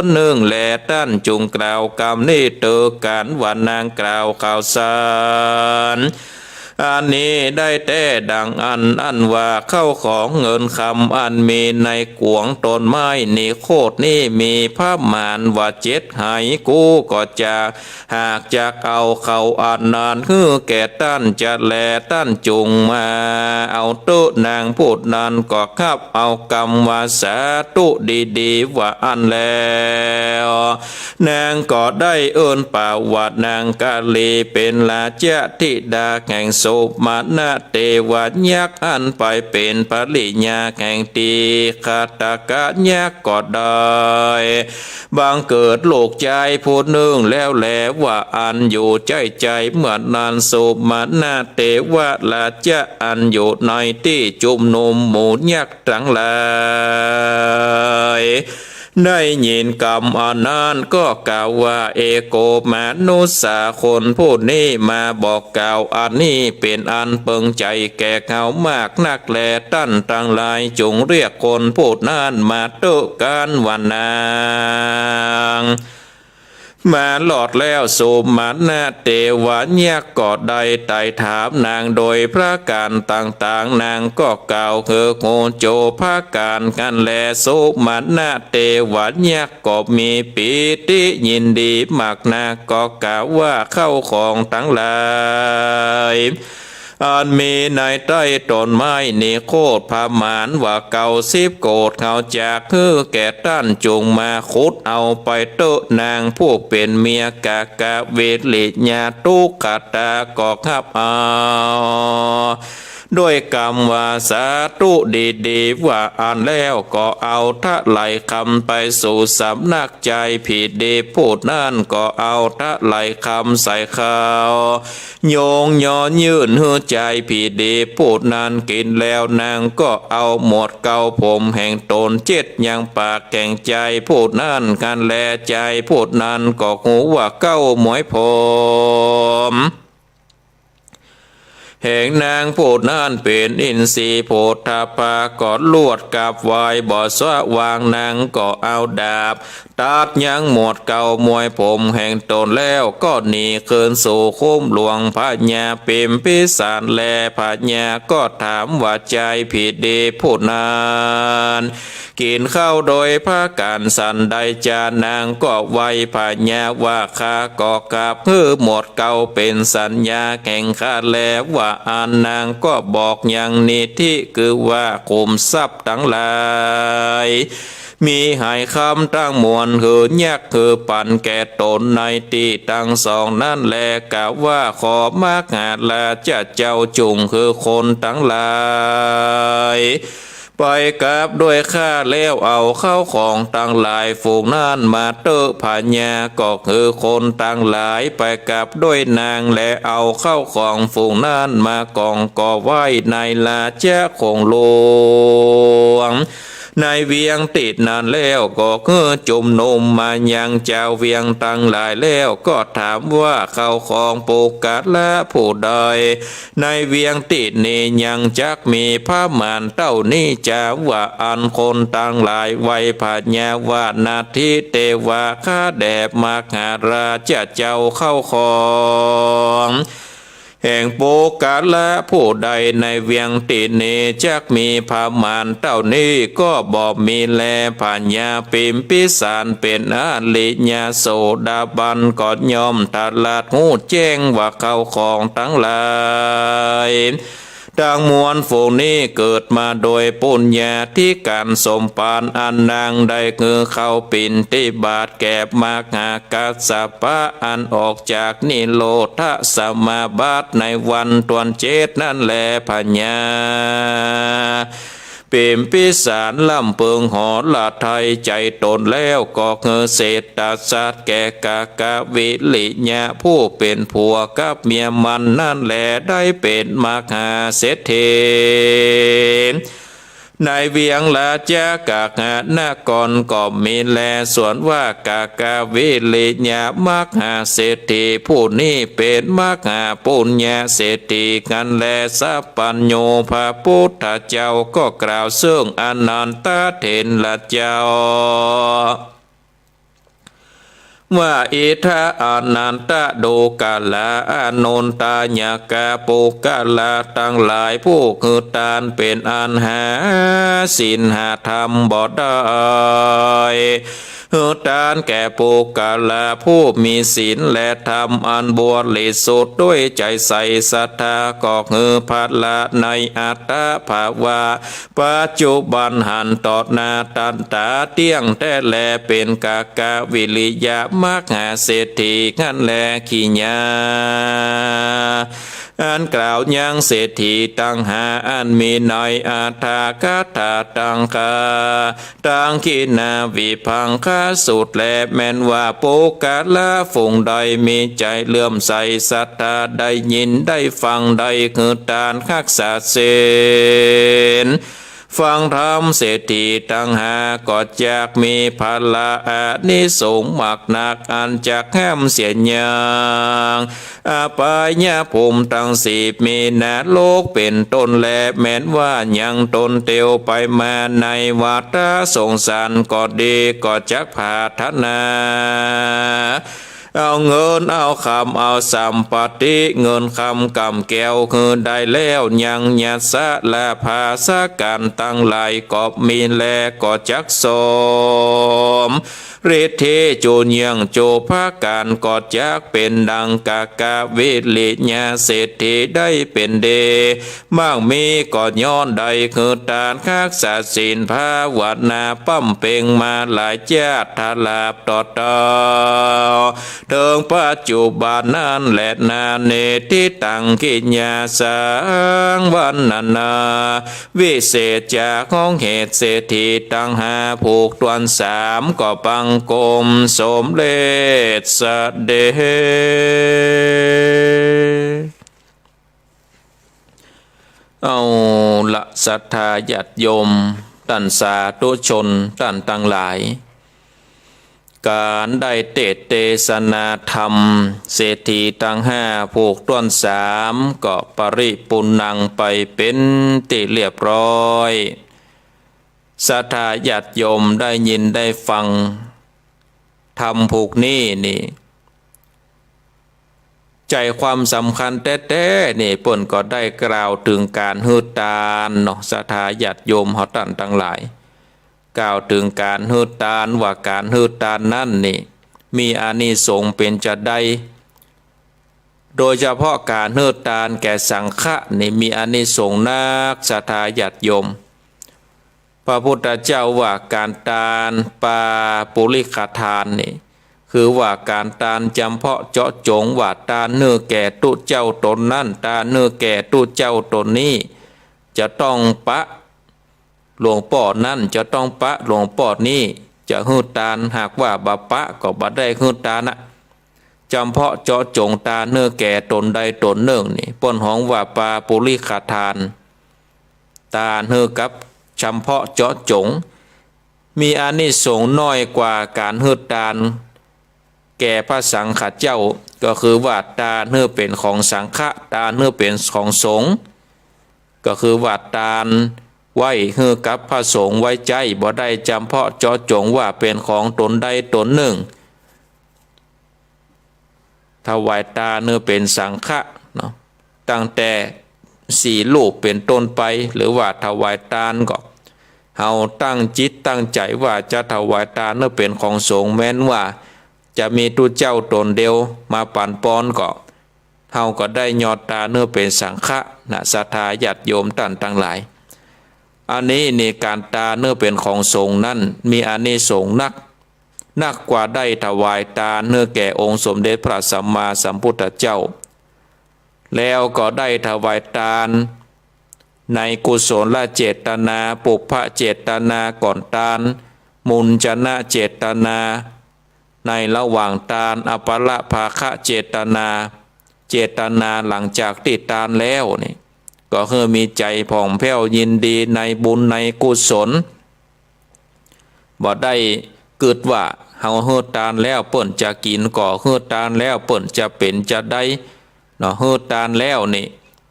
นนึ่งแล ต้านจุ่งกล่าวกำนี้เตื้อกั๋นว่า นางกล่าวข้าวสารอันนี้ได้แต๊ดังอั้น อั้นว่า ข้าวของเงินคำอันมีในขวงต้นไม้นิโคธนี้มีประมาณว่าเจ็ดไห กูก็จะ หากจักเอาข้าวอันนั้นหื้อแก่ต้านจัดแล ต้านจุ่งมาเอาเต๊อะ นางผู้นั้นก็ฮับเอากำว่า สาธุ ดีๆ ว่าอั้นแล้ว นางก็ได้เอิ้นปากว่านางกาลี เป๋นราชธิดาแห่งโสมนัสเตวะยักษ์ อันไปเป๋นภริยาแห่งทีฆาตกะยักษ์ ก็ได้บังเกิดลูกจายผู้นึ่งแล้วแล ว่าอั้น อยู่ใจ้ใจ๋เมื่อนั้น โสมนัสเตวะราชะ อันอยู่ในตี้จุมนุมหมู่ยักษ์ตังหลาย ได้ยินกำอันนั้นก็กล่าวว่า เอโก มนุสสา คนผู้นี้มาบอกกล่าวอันนี้เป๋นอันเปิงใจ๋แก่เฮามากนักแล ต้านตังหลายจุ่งเรียกคนผู้นั้นมาเต๊อะกั๋น ว่านาง มารอดแล้ว โสมนัสเตวะยักษ์ก็ได้ไต่ถามนางโดยประก๋านต่างๆ นางก็กล่าวหื้อฮู้โจ้ประก๋านหั้นแล โสมนัสเตวะยักษ์ก็มีปีติยินดีมากนัก ก็กล่าวว่า ข้าวของตังหลาย อันมีในใต้ต้นไม้นิโคธประมาณว่าเก้าสิบโกฏ เฮาจักหื้อแก่ต้าน จุ่งมาขุดเอาไปเต๊อะ นางผู้เป๋นเมียกากะเวริยาตุ๊กตาก็ฮับเอา ด้วยกำว่า สาธุ ดีๆ ว่าอั้นแล้วก็เอาทะไลคำไปสู่สำนักจายผีดิบผู้นั้น ก็เอาทะไลคำใส่ข้าว โยงย้อนยื่นหื้อจายผีดิบผู้นั้นกิ๋นแล้ว นางก็เอาหมวดเกล้าผมแห่งต๋นเจ็ดยังปากแห่งจายผู้นั้นหั้นแล จายผู้นั้นก็ฮู้ว่าเกล้าหมวยผม แห่งนางผู้นั้นเป๋นอินทรีย์โผฏฐัพพะ ก็ลวดกราบไหว้บ่สะหว่าง นางก็เอาดาบ ตัดยังหมวดเกล้าหมวยผมแห่งต๋นแล้ว ก็หนีคืนสู่คุ้มหลวงพญาปิมพิสารแล พญาก็ถามว่า จายผีดิบผู้นั้น กิ๋นข้าวโดยพากั๋นสันใดจา นางก็ไหว้พญาว่า ข้าก็กราบหื้อหมดเกล้าเป๋นสัญญาแก่ข้าแลว่าอั้น นางก็บอกอย่างนี้ตี้ คือว่าขุมทรัพย์ตังหลาย มีหายคำตังมวล หื้อยักหื้อปั๋นแก่ต๋นในตี้ตังสองนั้นแล กล่าวว่า ขอมหาราชเจ้าจุ่งหื้อคนตังหลายไปกลับด้วยข้า แล้วเอาข้าวของตังหลายฝูงนั้นมาเต๊อะ พญาก็หื้อคนตังหลายไปกลับด้วยนาง และเอาข้าวของฝูงนั้นมากองก่อไว้ในราชโขงหลวง ในเวียงตี้นั้นแล้ว ก็หื้อจุมนุมมายังจาวเวียงตังหลายแล้ว ก็ถามว่า ข้าวของปุคคละผู้ใด ในเวียงตี้นี้ยังจักมีประมาณเต้านี้จา ว่าอั้น คนตังหลายไหว้พญาว่า นาทิเตวะ ข้าแด่มหาราชเจ้า ข้าวของ แห่งปุคคละผู้ใดในเวียงตี้นี้จักมีประมาณเต้านี้ก็บ่มีแล พญาพิมพิสารเป๋นอริยโสดาบันก็ย่อมตรัสฮู้แจ้งว่า ข้าวของตังหลายตังมวลฝูงนี้เกิดมาโดยปุญญาธิการสมภาร อันนางได้หื้อข้าวปิณฑบาตแก่มหา กัสสปะ อันออกจากนิโรธสมาบัติในวันต้วนเจ็ดนั้นแล พญาพิมพิสารลำเปิงหฤทัยใจ๋ต๋นแล้ว ก็หื้อเศษฐสัตว์แก่กกวิริยะผู้เป๋นผัวกับเมียมันนั้นแล ได้เป๋นมหาเศรษฐี ในเวียงราชคหนครก็มีแล ส่วนว่ากกวิริยะมหาเศรษฐีผู้นี้เป๋นมหาปุญญาเศรษฐีนั้นแล สัพพัญญูพระพุทธเจ้าก็กล่าวเซิ่งอนันทเถรเจ้า ว่า อิทะ อนันทะ ดูกรา อานนทายกะ ปุคคละตังหลาย ผู้หื้อตานเป๋นอันหาศีลหาธรรมบ่ได้ หื้อตานแก่ปุคคละผู้มีศีลและธรรมอันบริสุทธิ์ด้วยใจ๋ใสศรัทธา ก็หื้อผละในอัตภาวะ ปัจจุบันหั้นต่อหน้าตันต๋าเตี้ยงแต๊แล เป๋นกกวิริยะมหาเศรษฐีนั้นแล กิริยาอันกล่าวยังเศรษฐีตังห้าอันมีในอัตถกถาตังคา ตังขีณาวิภังคสูตรแล แม้นว่าปุคคละฝูงใดมีใจ๋เลื่อมใสศรัทธา ได้ยินได้ฟัง ได้หื้อตานฮักษาศีล ฟังธรรม เศรษฐีตังห้าก็จักมีผละอานิสงส์มากนัก อันจักห้ามเสียยังอบายภูมิตังสี่ มีนรกเป๋นต้นแล แม้นว่ายังตนเตียวไปมาในวัฏสงสารก็ดี ก็จักปรารถนา เอาเงินเอาคำเอาสัมปติ เงินคำก๋ำแก้วหื้อได้แล้ว ยังยศลาภาสก๋านตังหลายก็มีแล ก็จักสมฤทธิจูเยียงจูประก๋าน ก็จักเป๋นดังกกวิริยะเศรษฐีได้เป๋นดี มั่งมีก็ย้อนได้หื้อตานฮักษาศีลภาวนา บำเพ็งมาหลายจาติ ตราบต่อเต้าเถิงปัจจุบันนั้นแลนา เนติตังกิริยาสัง วรรณนา วิเศษจาของเหตุเศรษฐีตังห้าผูกถ้วนสาม ก็บังคมสมเร็จเสด็จ เอาละศรัทธาญาติโยม ต้านสาธุชนต้านตังหลาย ก๋านได้เตสน์เตสนาธรรมเศรษฐีตังห้าผูกถ้วนสาม ก็ปริปูรณังไปเป๋นตี้เรียบร้อย ศรัทธาญาติโยมได้ยินได้ฟังธรรมผูกนี้นี่ ใจ๋ความสำคัญแต๊ๆ นี่เปิ้นก็ได้กล่าวเถิงก๋านหื้อตานเนาะ ศรัทธาญาติโยมเฮาต้านตังหลาย กล่าวเถิงก๋านหื้อตานว่าก๋านหื้อตานนั้นนี่ มีอานิสงส์เป๋นจาใด โดยเฉพาะก๋านหื้อตานแก่สังฆะนี่มีอานิสงส์นัก ศรัทธาญาติโยม พระพุทธเจ้าว่าก๋านตานปาปุริกะตานนี่ คือว่าก๋านตานจ๋ำเพาะเจาะจ๋ง ว่าตานหื้อแก่ตุ๊เจ้าต๋นนั้น ตานหื้อแก่ตุ๊เจ้าต๋นนี้ จะต้องปะหลวงป้อนั้น จะต้องปะหลวงป้อนี้ จะหื้อตาน หากว่าบ่ปะก็บ่ได้หื้อตานนะ จ๋ำเพาะเจาะจ๋งตานหื้อแก่ต๋นใดต๋นนึ่งนี่ เปิ้นฮ้องว่าปาปุริกะตาน ตานหื้อกับจ๋ำเพาะเจาะจ๋ง มีอานิสงส์น้อยกว่าก๋านหื้อตานแก่พระสังฆะเจ้า ก็คือว่าตานหื้อเป๋นของสังฆะ ตานหื้อเป๋นของสงฆ์ ก็คือว่าตานไว้หื้อกับพระสงฆ์ไว้ใจ๊ บ่ได้จ๋ำเพาะเจาะจ๋งว่าเป๋นของต๋นใดต๋นนึ่ง ถวายตานหื้อเป๋นสังฆะเนาะ ตั้งแต่สี่รูปเป๋นต้นไป หรือว่าถวายตานก็ เฮาตั้งจิตตั้งใจ๋ว่าจะถวายตานหื้อเป๋นของสงฆ์ แม้นว่าจะมีตุ๊เจ้าต๋นเดียวมาปันปอนก็ เฮาก็ได้ยอดตานหื้อเป๋นสังฆะนะ ศรัทธาญาติโยมต้านตังหลาย อันนี้นี่ก๋านตานหื้อเป๋นของสงฆ์นั้นมีอานิสงส์นัก นักกว่าได้ถวายตานหื้อแก่องค์สมเด็จพระสัมมาสัมพุทธเจ้า แล้วก็ได้ถวายตานในกุศลเจตนา ปุพพเจตนาก่อนตาน มุญจนะเจตนาในระหว่างตาน อปรภาคะเจตนา เจตนาหลังจากตี้ตานแล้วนี่ ก็หื้อมีใจ๋ผ่องแผ้วยินดีในบุญในกุศล บ่ได้กึ๊ดว่าเฮาหื้อตานแล้วเปิ้นจะกิ๋นก่อ หื้อตานแล้วเปิ้นจะเป๋นจะใดเนาะ หื้อตานแล้วนี่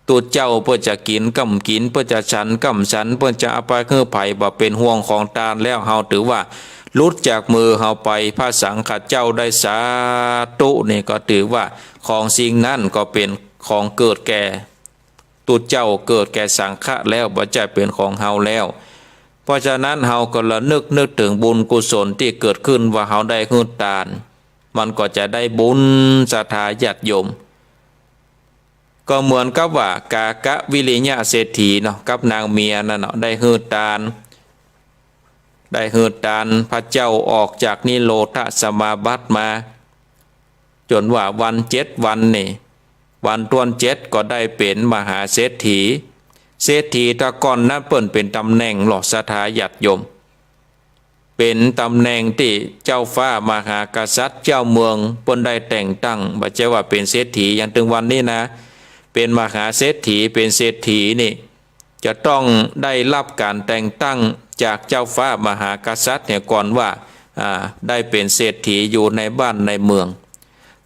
ตุ๊เจ้าเปิ้นจะกิ๋นก้ำกิ๋น เปิ้นจะฉันก้ำฉัน เปิ้นจะเอาไปหื้อใผ บ่เป๋นห่วง ของตานแล้วเฮาถือว่าหลุดจากมือเฮาไป พระสังฆะเจ้าได้สาธุนี่ ก็ถือว่าของสิ่งนั้นก็เป๋นของเกิดแก่ตุ๊เจ้า เกิดแก่สังฆะแล้ว บ่ใจ้เป๋นของเฮาแล้ว เพราะฉะนั้นเฮาก็ระนึกนึกเถิงบุญกุศลตี้เกิดขึ้นว่าเฮาได้หื้อตาน มันก็จะได้บุญ ศรัทธาญาติโยม ก็เหมือนกับว่ากากวิริยะเศรษฐีเนาะ กับนางเมียนั่นเนาะ ได้หื้อตาน ได้หื้อตาน พระเจ้าออกจากนิโรธสมาบัติมา จ๋นว่าวันเจ็ดวันนี่ วันต้วนเจ็ดก็ได้เป๋นมหาเศรษฐี เศรษฐีตะก่อนนั้นเปิ้นเป๋นต๋ำแหน่งหลอ ศรัทธาญาติโยม เป๋นต๋ำแหน่งตี้เจ้าฟ้ามหากษัตริย์เจ้าเมืองเปิ้นได้แต่งตั้ง บ่ใจ้ว่าเป๋นเศรษฐีอย่างตึงวันนี้นะ เป๋นมหาเศรษฐี เป๋นเศรษฐีนี่ จะต้องได้ฮับก๋านแต่งตั้งจากเจ้าฟ้ามหากษัตริย์เหียก่อนว่า อ่า ได้เป๋นเศรษฐีอยู่ในบ้านในเมือง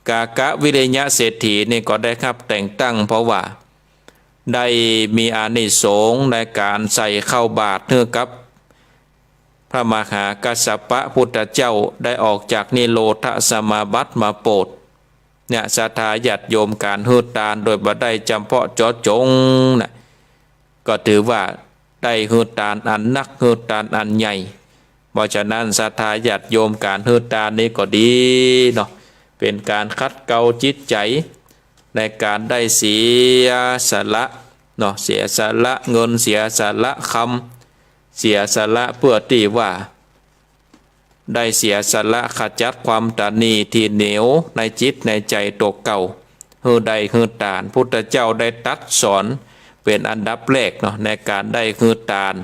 กากวิริยะเศรษฐีนี่ก็ได้ฮับแต่งตั้ง เพราะว่าได้มีอานิสงส์ในก๋านใส่ข้าวบาตรหื้อกับ พระมหากัสสปะพุทธเจ้าได้ออกจากนิโรธสมาบัติมาโปรด เนี่ย ศรัทธาญาติโยม ก๋านหื้อตานโดยบ่ได้จ๋ำเพาะเจาะจ๋งนะ ก็ถือว่าได้หื้อตานอันนัก หื้อตานอันใหญ่ เพราะฉะนั้นศรัทธาญาติโยม ก๋านหื้อตานนี้ก็ดีเนาะ เป๋นก๋านขัดเกลาจิตใจ๋ในก๋านได้เสียสละเนาะ เสียสละเงิน เสียสละคำ เสียสละเปื้อตี้ว่า ได้เสียสละขจัดความตระหนี่ตี้เหนียวในจิตในใจ๋ตั๋วเก่า หื้อได้หื้อตาน พุทธเจ้าได้ตรัสสอนเป๋นอันดับแรกเนาะ ในก๋านได้หื้อตาน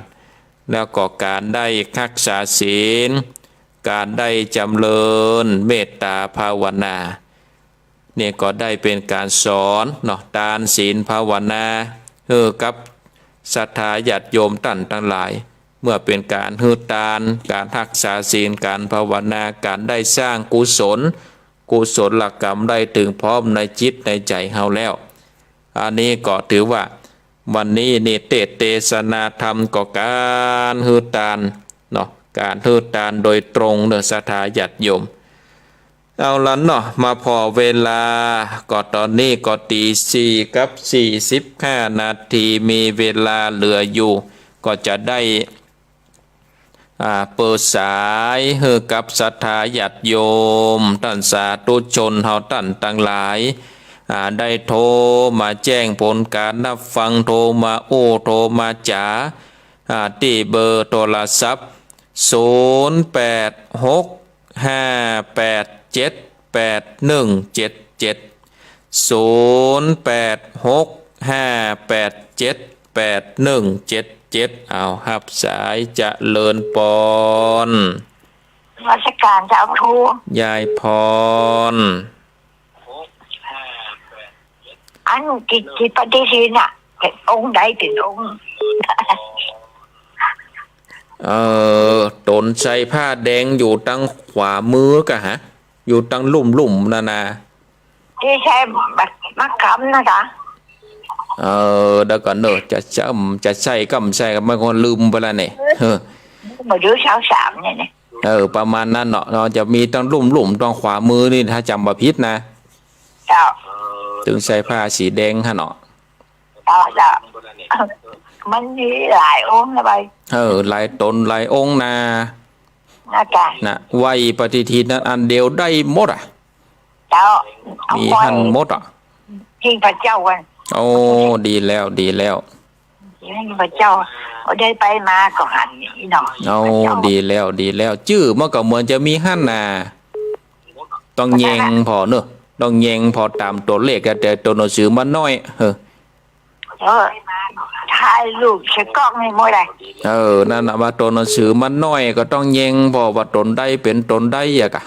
แล้วก็ก๋านได้ฮักษาศีล ก๋านได้จ๋ำเริญเมตตาภาวนา เนี่ยก็ได้เป๋นก๋านสอนเนาะ ตานศีลภาวนา หื้อกับศรัทธาญาติโยมต้านตังหลาย เมื่อเป๋นก๋านหื้อตาน ก๋านฮักษาศีล ก๋านภาวนา ก๋านได้สร้างกุศล กุศลกรรมได้เถิงพร้อมในจิตในใจ๋เฮาแล้ว อันนี้ก็ถือว่าวันนี้นี่เตสน์เตสนาธรรมก็ก๋านหื้อตานเนาะ ก๋านหื้อตานโดยตรงเนาะ ศรัทธาญาติโยม เอาละเนาะ มาผ่อเวลา ก็ต๋อนนี้ก็ตี๋สี่กับสี่สิบห้านาที มีเวลาเหลืออยู่ ก็จะได้ อ่า เปิดสายหื้อกับศรัทธาญาติโยม ต้านสาธุชนเฮาต้านตังหลาย อ่า ได้โทรมาแจ้งผลก๋านฮับฟัง โทรมาอู้ โทรมาจ๋า อ่า ตี้เบอร์โทรศัพท์ ศูนย์แปดหกห้าแปดเจ็ดแปดหนึ่งเจ็ดเจ็ด ศูนย์แปดหกห้าแปดเจ็ดแปดหนึ่งเจ็ดเจ็ด เอา ฮับสาย เจริญปอน นมัสก๋านเจ้าครู ยายพร อันกิจ กิจปฏิทินน่ะ เป๋นองค์ใดเป๋นองค์ เออ ต๋นใส่ผ้าแดงอยู่ตังขวามือกะฮะ อยู่ตังลุ่มๆ นั่นนะ ตี้ใส่บัตรมะขามนะจ๊ะ เออ เดี๋ยวก่อนเนอะ จะ จะ จะใส่ก็บ่ใส่ก็มันก็ลืมไปแล้วเนี่ย เออ บ่าเดือนซาวสามเนี่ยนะ เออ ประมาณนั้นเนาะ เนาะ จะมีตังลุ่มๆ ตังขวามือนี่ ถ้าจ๋ำบ่ผิดนะ เจ้า ตึงใส่ผ้าสีแดงหั่นเนาะ เจ้า เจ้า มันมีหลายองค์นะใบ เออ หลายต๋นหลายองค์นะ นะจ๊ะ นะ ไหว้ปฏิทินนั้นอันเดียวได้หมดอะ เจ้า เอา มี ไหว้ หั่นหมดอะ หิ้งพระเจ้ากัน โอ้ ดีแล้ว ดีแล้ว หิ้งพระเจ้า เอาได้ไปมาก็หันนี่เนาะ โอ้ พระเจ้า ดีแล้ว ดีแล้ว จื้อมันก็เหมือนจะมีหั่นน่ะ ต้องแยงผ่อเนอะ ต้องแยงผ่อต๋ามตั๋วเลขอะ แต่ตั๋วหนังสือมันน้อย เออ เออ ถ่ายรูปใส่กล้องนี่บ่ได้ เออ นั่นน่ะ ว่าตั๋วหนังสือมันน้อยก็ต้องแยงผ่อว่าต๋นใดเป๋นต๋นใดอะกะ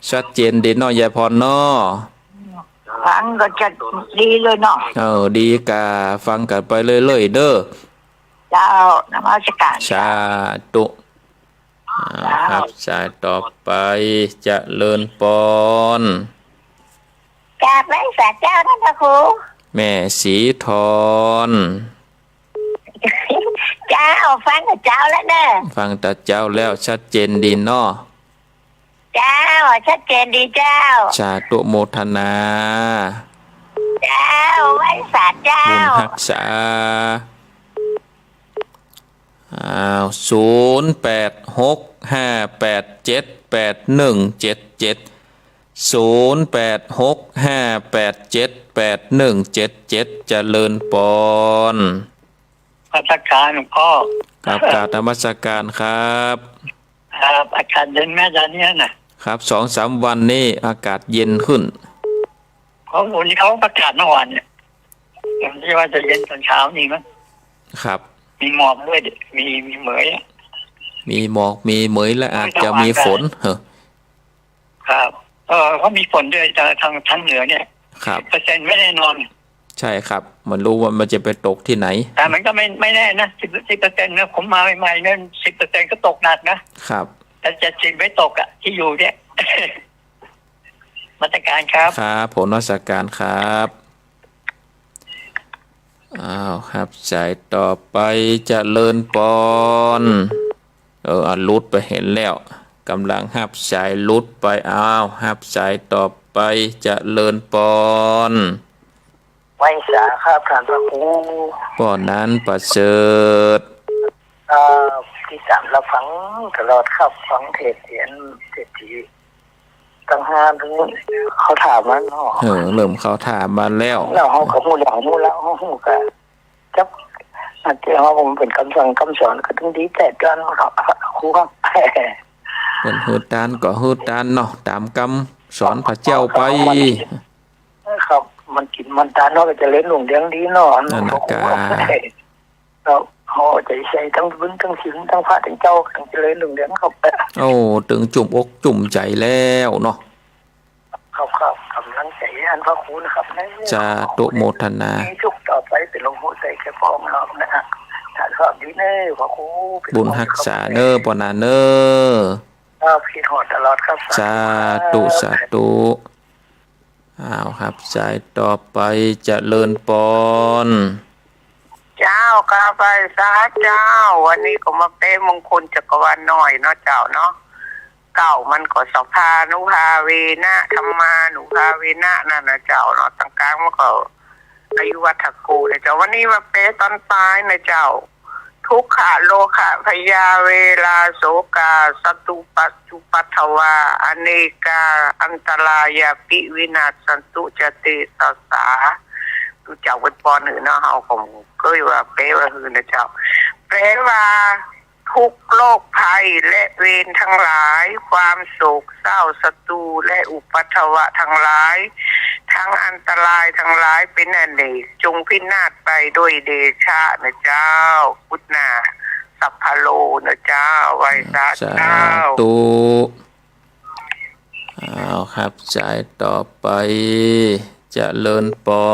ชัดเจนดีเนาะ ยายพรเนาะ ฟังก็จะดีเลยเนาะ เออ ดีกะ ฟังกั๋นไปเรื่อยๆ เด้อ เจ้า นมัสก๋าน สาธุ อ่า ครับ สายต่อไป เจริญปอน กราบไหว้สาเจ้าต้านพระครู แม่ศรีทร เจ้า ฟังตาเจ้าแล้วเน่อ ฟังตาเจ้าแล้ว ชัดเจนดีเนาะ เจ้า ชัดเจนดีเจ้า สาธุโมทนา เจ้า ไหว้สาเจ้า บุญฮักษา อ้าว ศูนย์แปดหกห้าแปดเจ็ดแปดหนึ่งเจ็ดเจ็ด ศูนย์แปดหกห้าแปดเจ็ดแปดหนึ่งเจ็ดเจ็ด เจริญปอน นมัสก๋านหลวงพ่อ ครับ กราบนมัสก๋านครับ ครับ อากาศเย็นไหมต๋อนนี้น่ะ ครับ สองสามวันนี้อากาศเย็นขึ้น เขา วันนี้เขาประกาศเมื่อวานเนี่ย ผมคิดว่าจะเย็นต๋อนเช้านี่มั้ง ครับ มีหมอกด้วยดิ มี มีเหมยอะ มีหมอก มีเหมย และอาจจะมีฝน เหรอ ครับ เออ ก็มีฝนด้วย แต่ทาง ทางเหนือเนี่ย ครับ สิบเปอร์เซ็นต์ไม่แน่นอน ใช่ครับ ไม่รู้ว่ามันจะไปตกที่ไหน แต่มันก็ไม่ ไม่แน่นะ สิบ สิบเปอร์เซ็นต์นะ ผมมาใหม่ๆเนี่ย สิบเปอร์เซ็นต์ก็ตกหนักนะ ครับ แต่เจ็ดสิบไม่ตกอะ ตี้อยู่เนี่ย นมัสก๋านครับ ครับ ผมนมัสก๋านครับ อ้าว ครับ สายต่อไป เจริญปอน เออ อ่ะ หลุดไปหั้นแล้ว ก่ำลังฮับสายหลุดไป อ้าว ฮับสายต่อไป เจริญปอน ไหว้สาครับต้านพระครู ป้อนันท์ประเสริฐ เอ่อ ติดต๋ามรับฟังตลอดครับ ฟังเทศน์เตียน เทศน์ตี้ ตังหาเถิงเข้าท่ามาเนาะ เออ เริ่มเข้าท่ามาแล้ว แล้วเฮาก็ฮู้แล้ว ฮู้แล้ว ฮู้ก็จับ อันตี้เฮา มันเป๋นกำสั่งกำสอน ก็ต้องดีแต๊ต้านเนาะ ครูครับ เปิ้นหื้อตานก็หื้อตานเนาะ ต๋ามกำสอนพระเจ้าไป ครับ มันกิ๋นมันตานเนาะ ก็เจริญรุ่งเรืองดีเนาะ นั่นน่ะกา ครับ เฮาเอาใจ๋ใส่ตังบุญตังศีลตังพระตังเจ้า ตังเจริญรุ่งเรืองครับ โอ้ ตึงจุ่มอกจุ่มใจ๋แล้วเนาะ ครับ ครับ ก่ำลังใจ๋อันพระครูนะครับ สาธุโมทนา มีสุขต่อไปเป๋นลมหายใจ๋แก่ป้องเฮานะฮะ ท่านครับ ดีเน่อพระครู บุญฮักษาเน่อป้อนันท์เน่อ ครับ คิดฮอดตลอดครับ สาธุ สาธุ อ้าว ฮับสายต่อไป เจริญปอน เจ้า กราบไหว้สาเจ้า วันนี้ก็มาแปลมงคลจักรวาลน้อยเนาะเจ้าเนาะ เก้ามันก็สภานุภาเวนะ ธัมมานุภาเวนะ นั่นน่ะเจ้าเนาะ ตางก๋างมันก็ อายุวัฒโก นะเจ้า วันนี้มาแปลตอนปลายนะเจ้า ทุกขะโรคะพยาเวราโสกา สัตตุปัจจุปัทวา อเนกา อันตรายาปิ วินาสสันตุ จะเตสะสา ดูเจ้าเปิ้นปอนหื้อเนาะ เฮาก็บ่เกยว่าแปลว่าหื้อนะเจ้า แปลว่า ทุกข์โรคภัยและเวรทั้งหลาย ความโศกเศร้า ศัตรูและอุปัทวะทั้งหลาย ทั้งอันตรายทั้งหลายเป็นอเนก จงพินาศไปด้วยเดชะนะเจ้า พุทธนา สัพพะโลนะเจ้า ไหว้สา สา เจ้า ธุ เอาครับ สายต่อไป เจริญปอ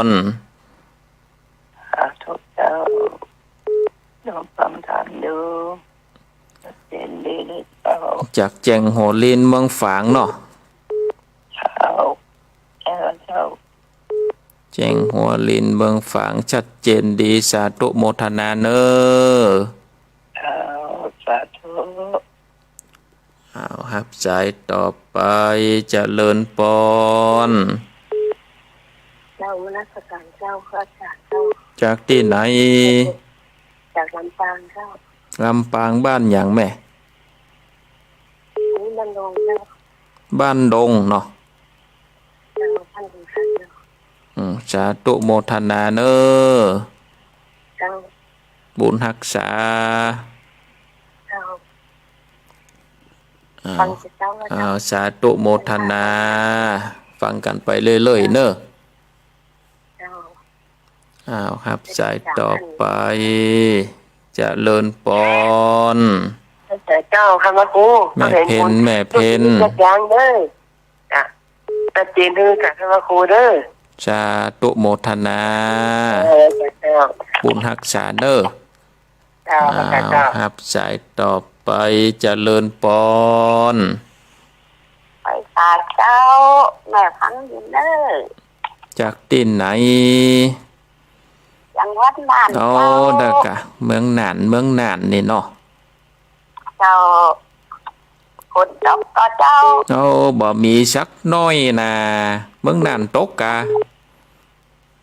น สาธุเจ้า น้อมฟังธรรมอยู่ ชัดเจนดีเลยเจ้า จากแจ้งหัวลินเมืองฝางเนาะ เจ้า เจ้า เจ้า แจ้งหัวลินเมืองฝาง ชัดเจนดี สาธุโมทนาเน้อ เจ้า สาธุ เอาครับ สายต่อไป เจริญปอน เจ้า นมัสการเจ้า พระอาจารย์เจ้า จากตี้ไหน จากลำปางเจ้า ลำปางบ้านหยังแม่ อันนี้บ้านดงเจ้า บ้านดงเนาะ เจ้า บ้านดงเจ้า อืม สาธุโมทนาเน้อ เจ้า บุญฮักษา เจ้า อ้าว ฟังเจ้า อ้าว สาธุโมทนา ฟังกั๋นไปเรื่อยๆ เน้อ เจ้า อ้าวครับ สายต่อไป เจริญปอน เจ้า ค่ะพระครู แม่เพ็ญ แม่เพ็ญ ยกยางเด้อ จ้ะ ชัดเจนเด้อ ค่ะพระครูเด้อ สาธุโมทนา เออ เจ้า บุญฮักษาเน้อ เจ้า อ้าว เจ้า ครับ สายต่อไป เจริญปอน ไหว้สาเจ้า แม่ฟังอยู่เน้อ จากตี้ไหน จังหวัดน่าน โอ้ เจ้า เด้อกะ เมืองน่าน เมืองน่านนี่เนาะ เจ้า ฝนตกก่อเจ้า โอ้ บ่มีสักหน้อยนา เมืองน่านตกกะ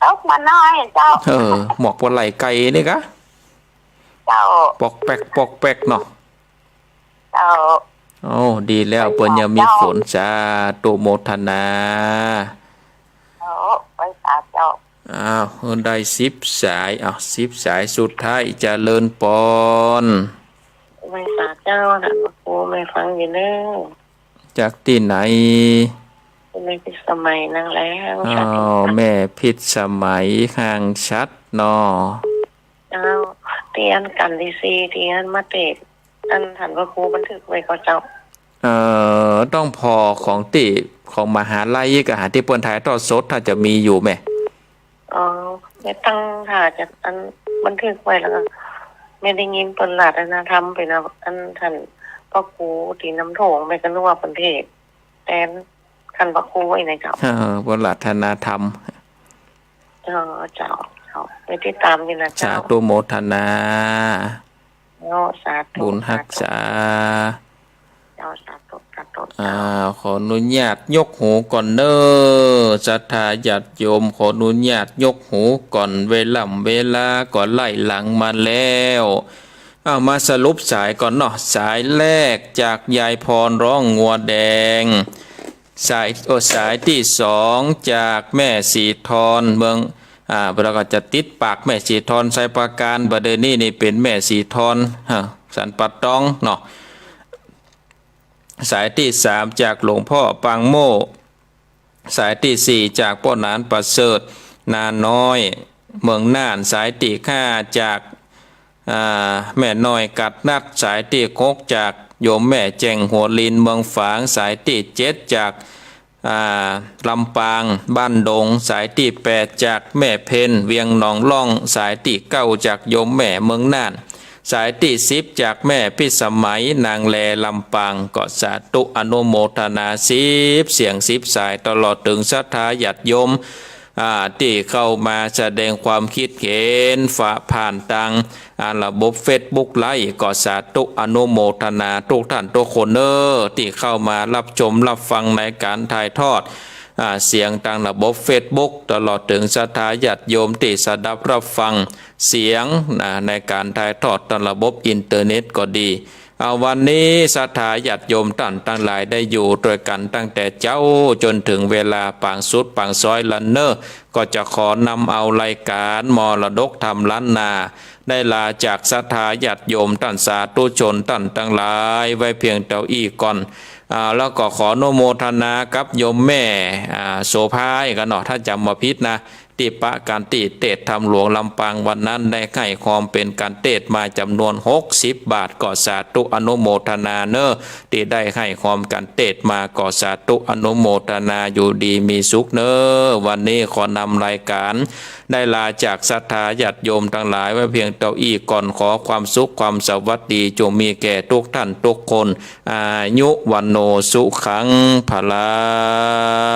ตกมาหน้อยเจ้า เออ หมอกบ่ไหลไกลนี่กะ เจ้า ปอกแปก ปอกแปกเนาะ เจ้า โอ้ ดีแล้ว เปิ้นยังมีฝน สาธุโมทนา เจ้า ไหว้สาเจ้า อ้าว ได้สิบสาย อ้าว สิบสายสุดท้าย เจริญปอน ไหว้สาเจ้า ค่ะพระครู แม่ฟังอยู่เน้อ จากตี้ไหน แม่พิสมัย นางแล อ๋อ แม่พิสมัย ห่างชัดเนาะ เจ้า ตี้อันกั๋นตี้สี่ ตี้อันมาเตะ อันต้านพระครูบันทึกไว้ก่อเจ้า เอ่อ ต้องผ่อของตี้ ของมหาลัยกะหาตี้เปิ้นถ่ายทอดสด ถ้าจะมีอยู่แม่ อ๋อ แม่ตั้งท่าจะอันบันทึกไว้ แล้วก็แม่ได้ยินเปิ้นราธนาธรรมไปนะ อันต้านพระครูตี้น้ำโถ่ง แม่ก็นึกว่าเปิ้นเทศน์แตนต้านพระครูไว้นะเจ้า เออ เปิ้นราธนาธรรม อ๋อ เจ้า เจ้า ไปติดตามอยู่นะเจ้า สาธุโมทนา เจ้า สาธุ บุญฮักษา สาธุ เจ้า สาธุ สาธุ เจ้า อ้าว ขออนุญาตยกหูก่อนเน้อ ศรัทธาญาติโยม ขออนุญาตยกหูก่อน เวล่ำเวลาก็ไล่หลังมาแล้ว เอามาสรุปสายก่อนเนาะ สายแรกจากยายพรร้องงัวแดง สาย โอ้ สายตี้สองจากแม่สีทรเมือง อ่า แล้วก็จะติดปากแม่สีทรไชยประการ บ่าเดี่ยวนี้นี่เป๋นแม่สีทร ฮะ สันป่าตองเนาะ สายตี้สามจากหลวงพ่อปางโม่ สายตี้สี่จากป้อหนานประเสริฐ นาน้อย เมืองน่าน สายตี้ห้าจาก อ่า แม่น้อยกัดนัด สายตี้หกจากโยมแม่แจ้งหัวลิน เมืองฝาง สายตี้เจ็ดจาก อ่า ลำปาง บ้านดง สายตี้แปดจากแม่เพ็ญ เวียงหนองล่อง สายตี้เก้าจากโยมแม่ เมืองน่าน สายตี้สิบจากแม่พิสมัย นางแล ลำปาง ก็สาธุอนุโมทนาสิบเสียงสิบสาย ตลอดเถิงศรัทธาญาติโยม อ่า ตี้เข้ามาแสดงความคิดเห็นฝา ผ่านตาง อ่า ระบบเฟซบุ๊กไลฟ์ ก็สาธุอนุโมทนาทุกท่านทุกคนเน้อ ตี้เข้ามารับชมรับฟังในก๋านถ่ายทอด อ่า เสียงตางระบบเฟซบุ๊ก ตลอดเถิงศรัทธาญาติโยมตี้สดับฮับฟังเสียง อ่า ในก๋านถ่ายทอดตางระบบอินเทอร์เน็ตก็ดี อ่า วันนี้ศรัทธาญาติโยมต้านตังหลายได้อยู่ตวยกั๋นตั้งแต่เจ๊าจ๋นเถิงเวลาปางสุดปางซ้อยละเน่อ ก็จะขอนำเอารายก๋านมรดกธรรมล้านนา ได้ลาจากศรัทธาญาติโยมต้านสาธุชนต้านตังหลายไว้เพียงเต้าอี้ก่อน อ่า แล้วก็ขออนุโมทนากับโยมแม่ อ่า โสภากั๋นเนาะ ถ้าจ๋ำบ่ผิดนะ ตี้ปะกั๋นตี้เตสน์ธรรมหลวงลำปางวันนั้น ได้ให้คอมเป๋นก๋านเตสน์มาจ๋ำนวนหกสิบบาท ก็สาธุอนุโมทนาเน่อ ตี้ได้ให้คอมก๋านเตสน์มา ก็สาธุอนุโมทนา อยู่ดีมีสุขเน่อ วันนี้ขอนำรายก๋าน ได้ลาจากศรัทธาญาติโยมตังหลายไว้เพียงเต้าอี้ก่อน ขอความสุขความสวัสดีจงมีแก่ทุกท่านทุกคน อายุ วัณโณ สุขัง พลัง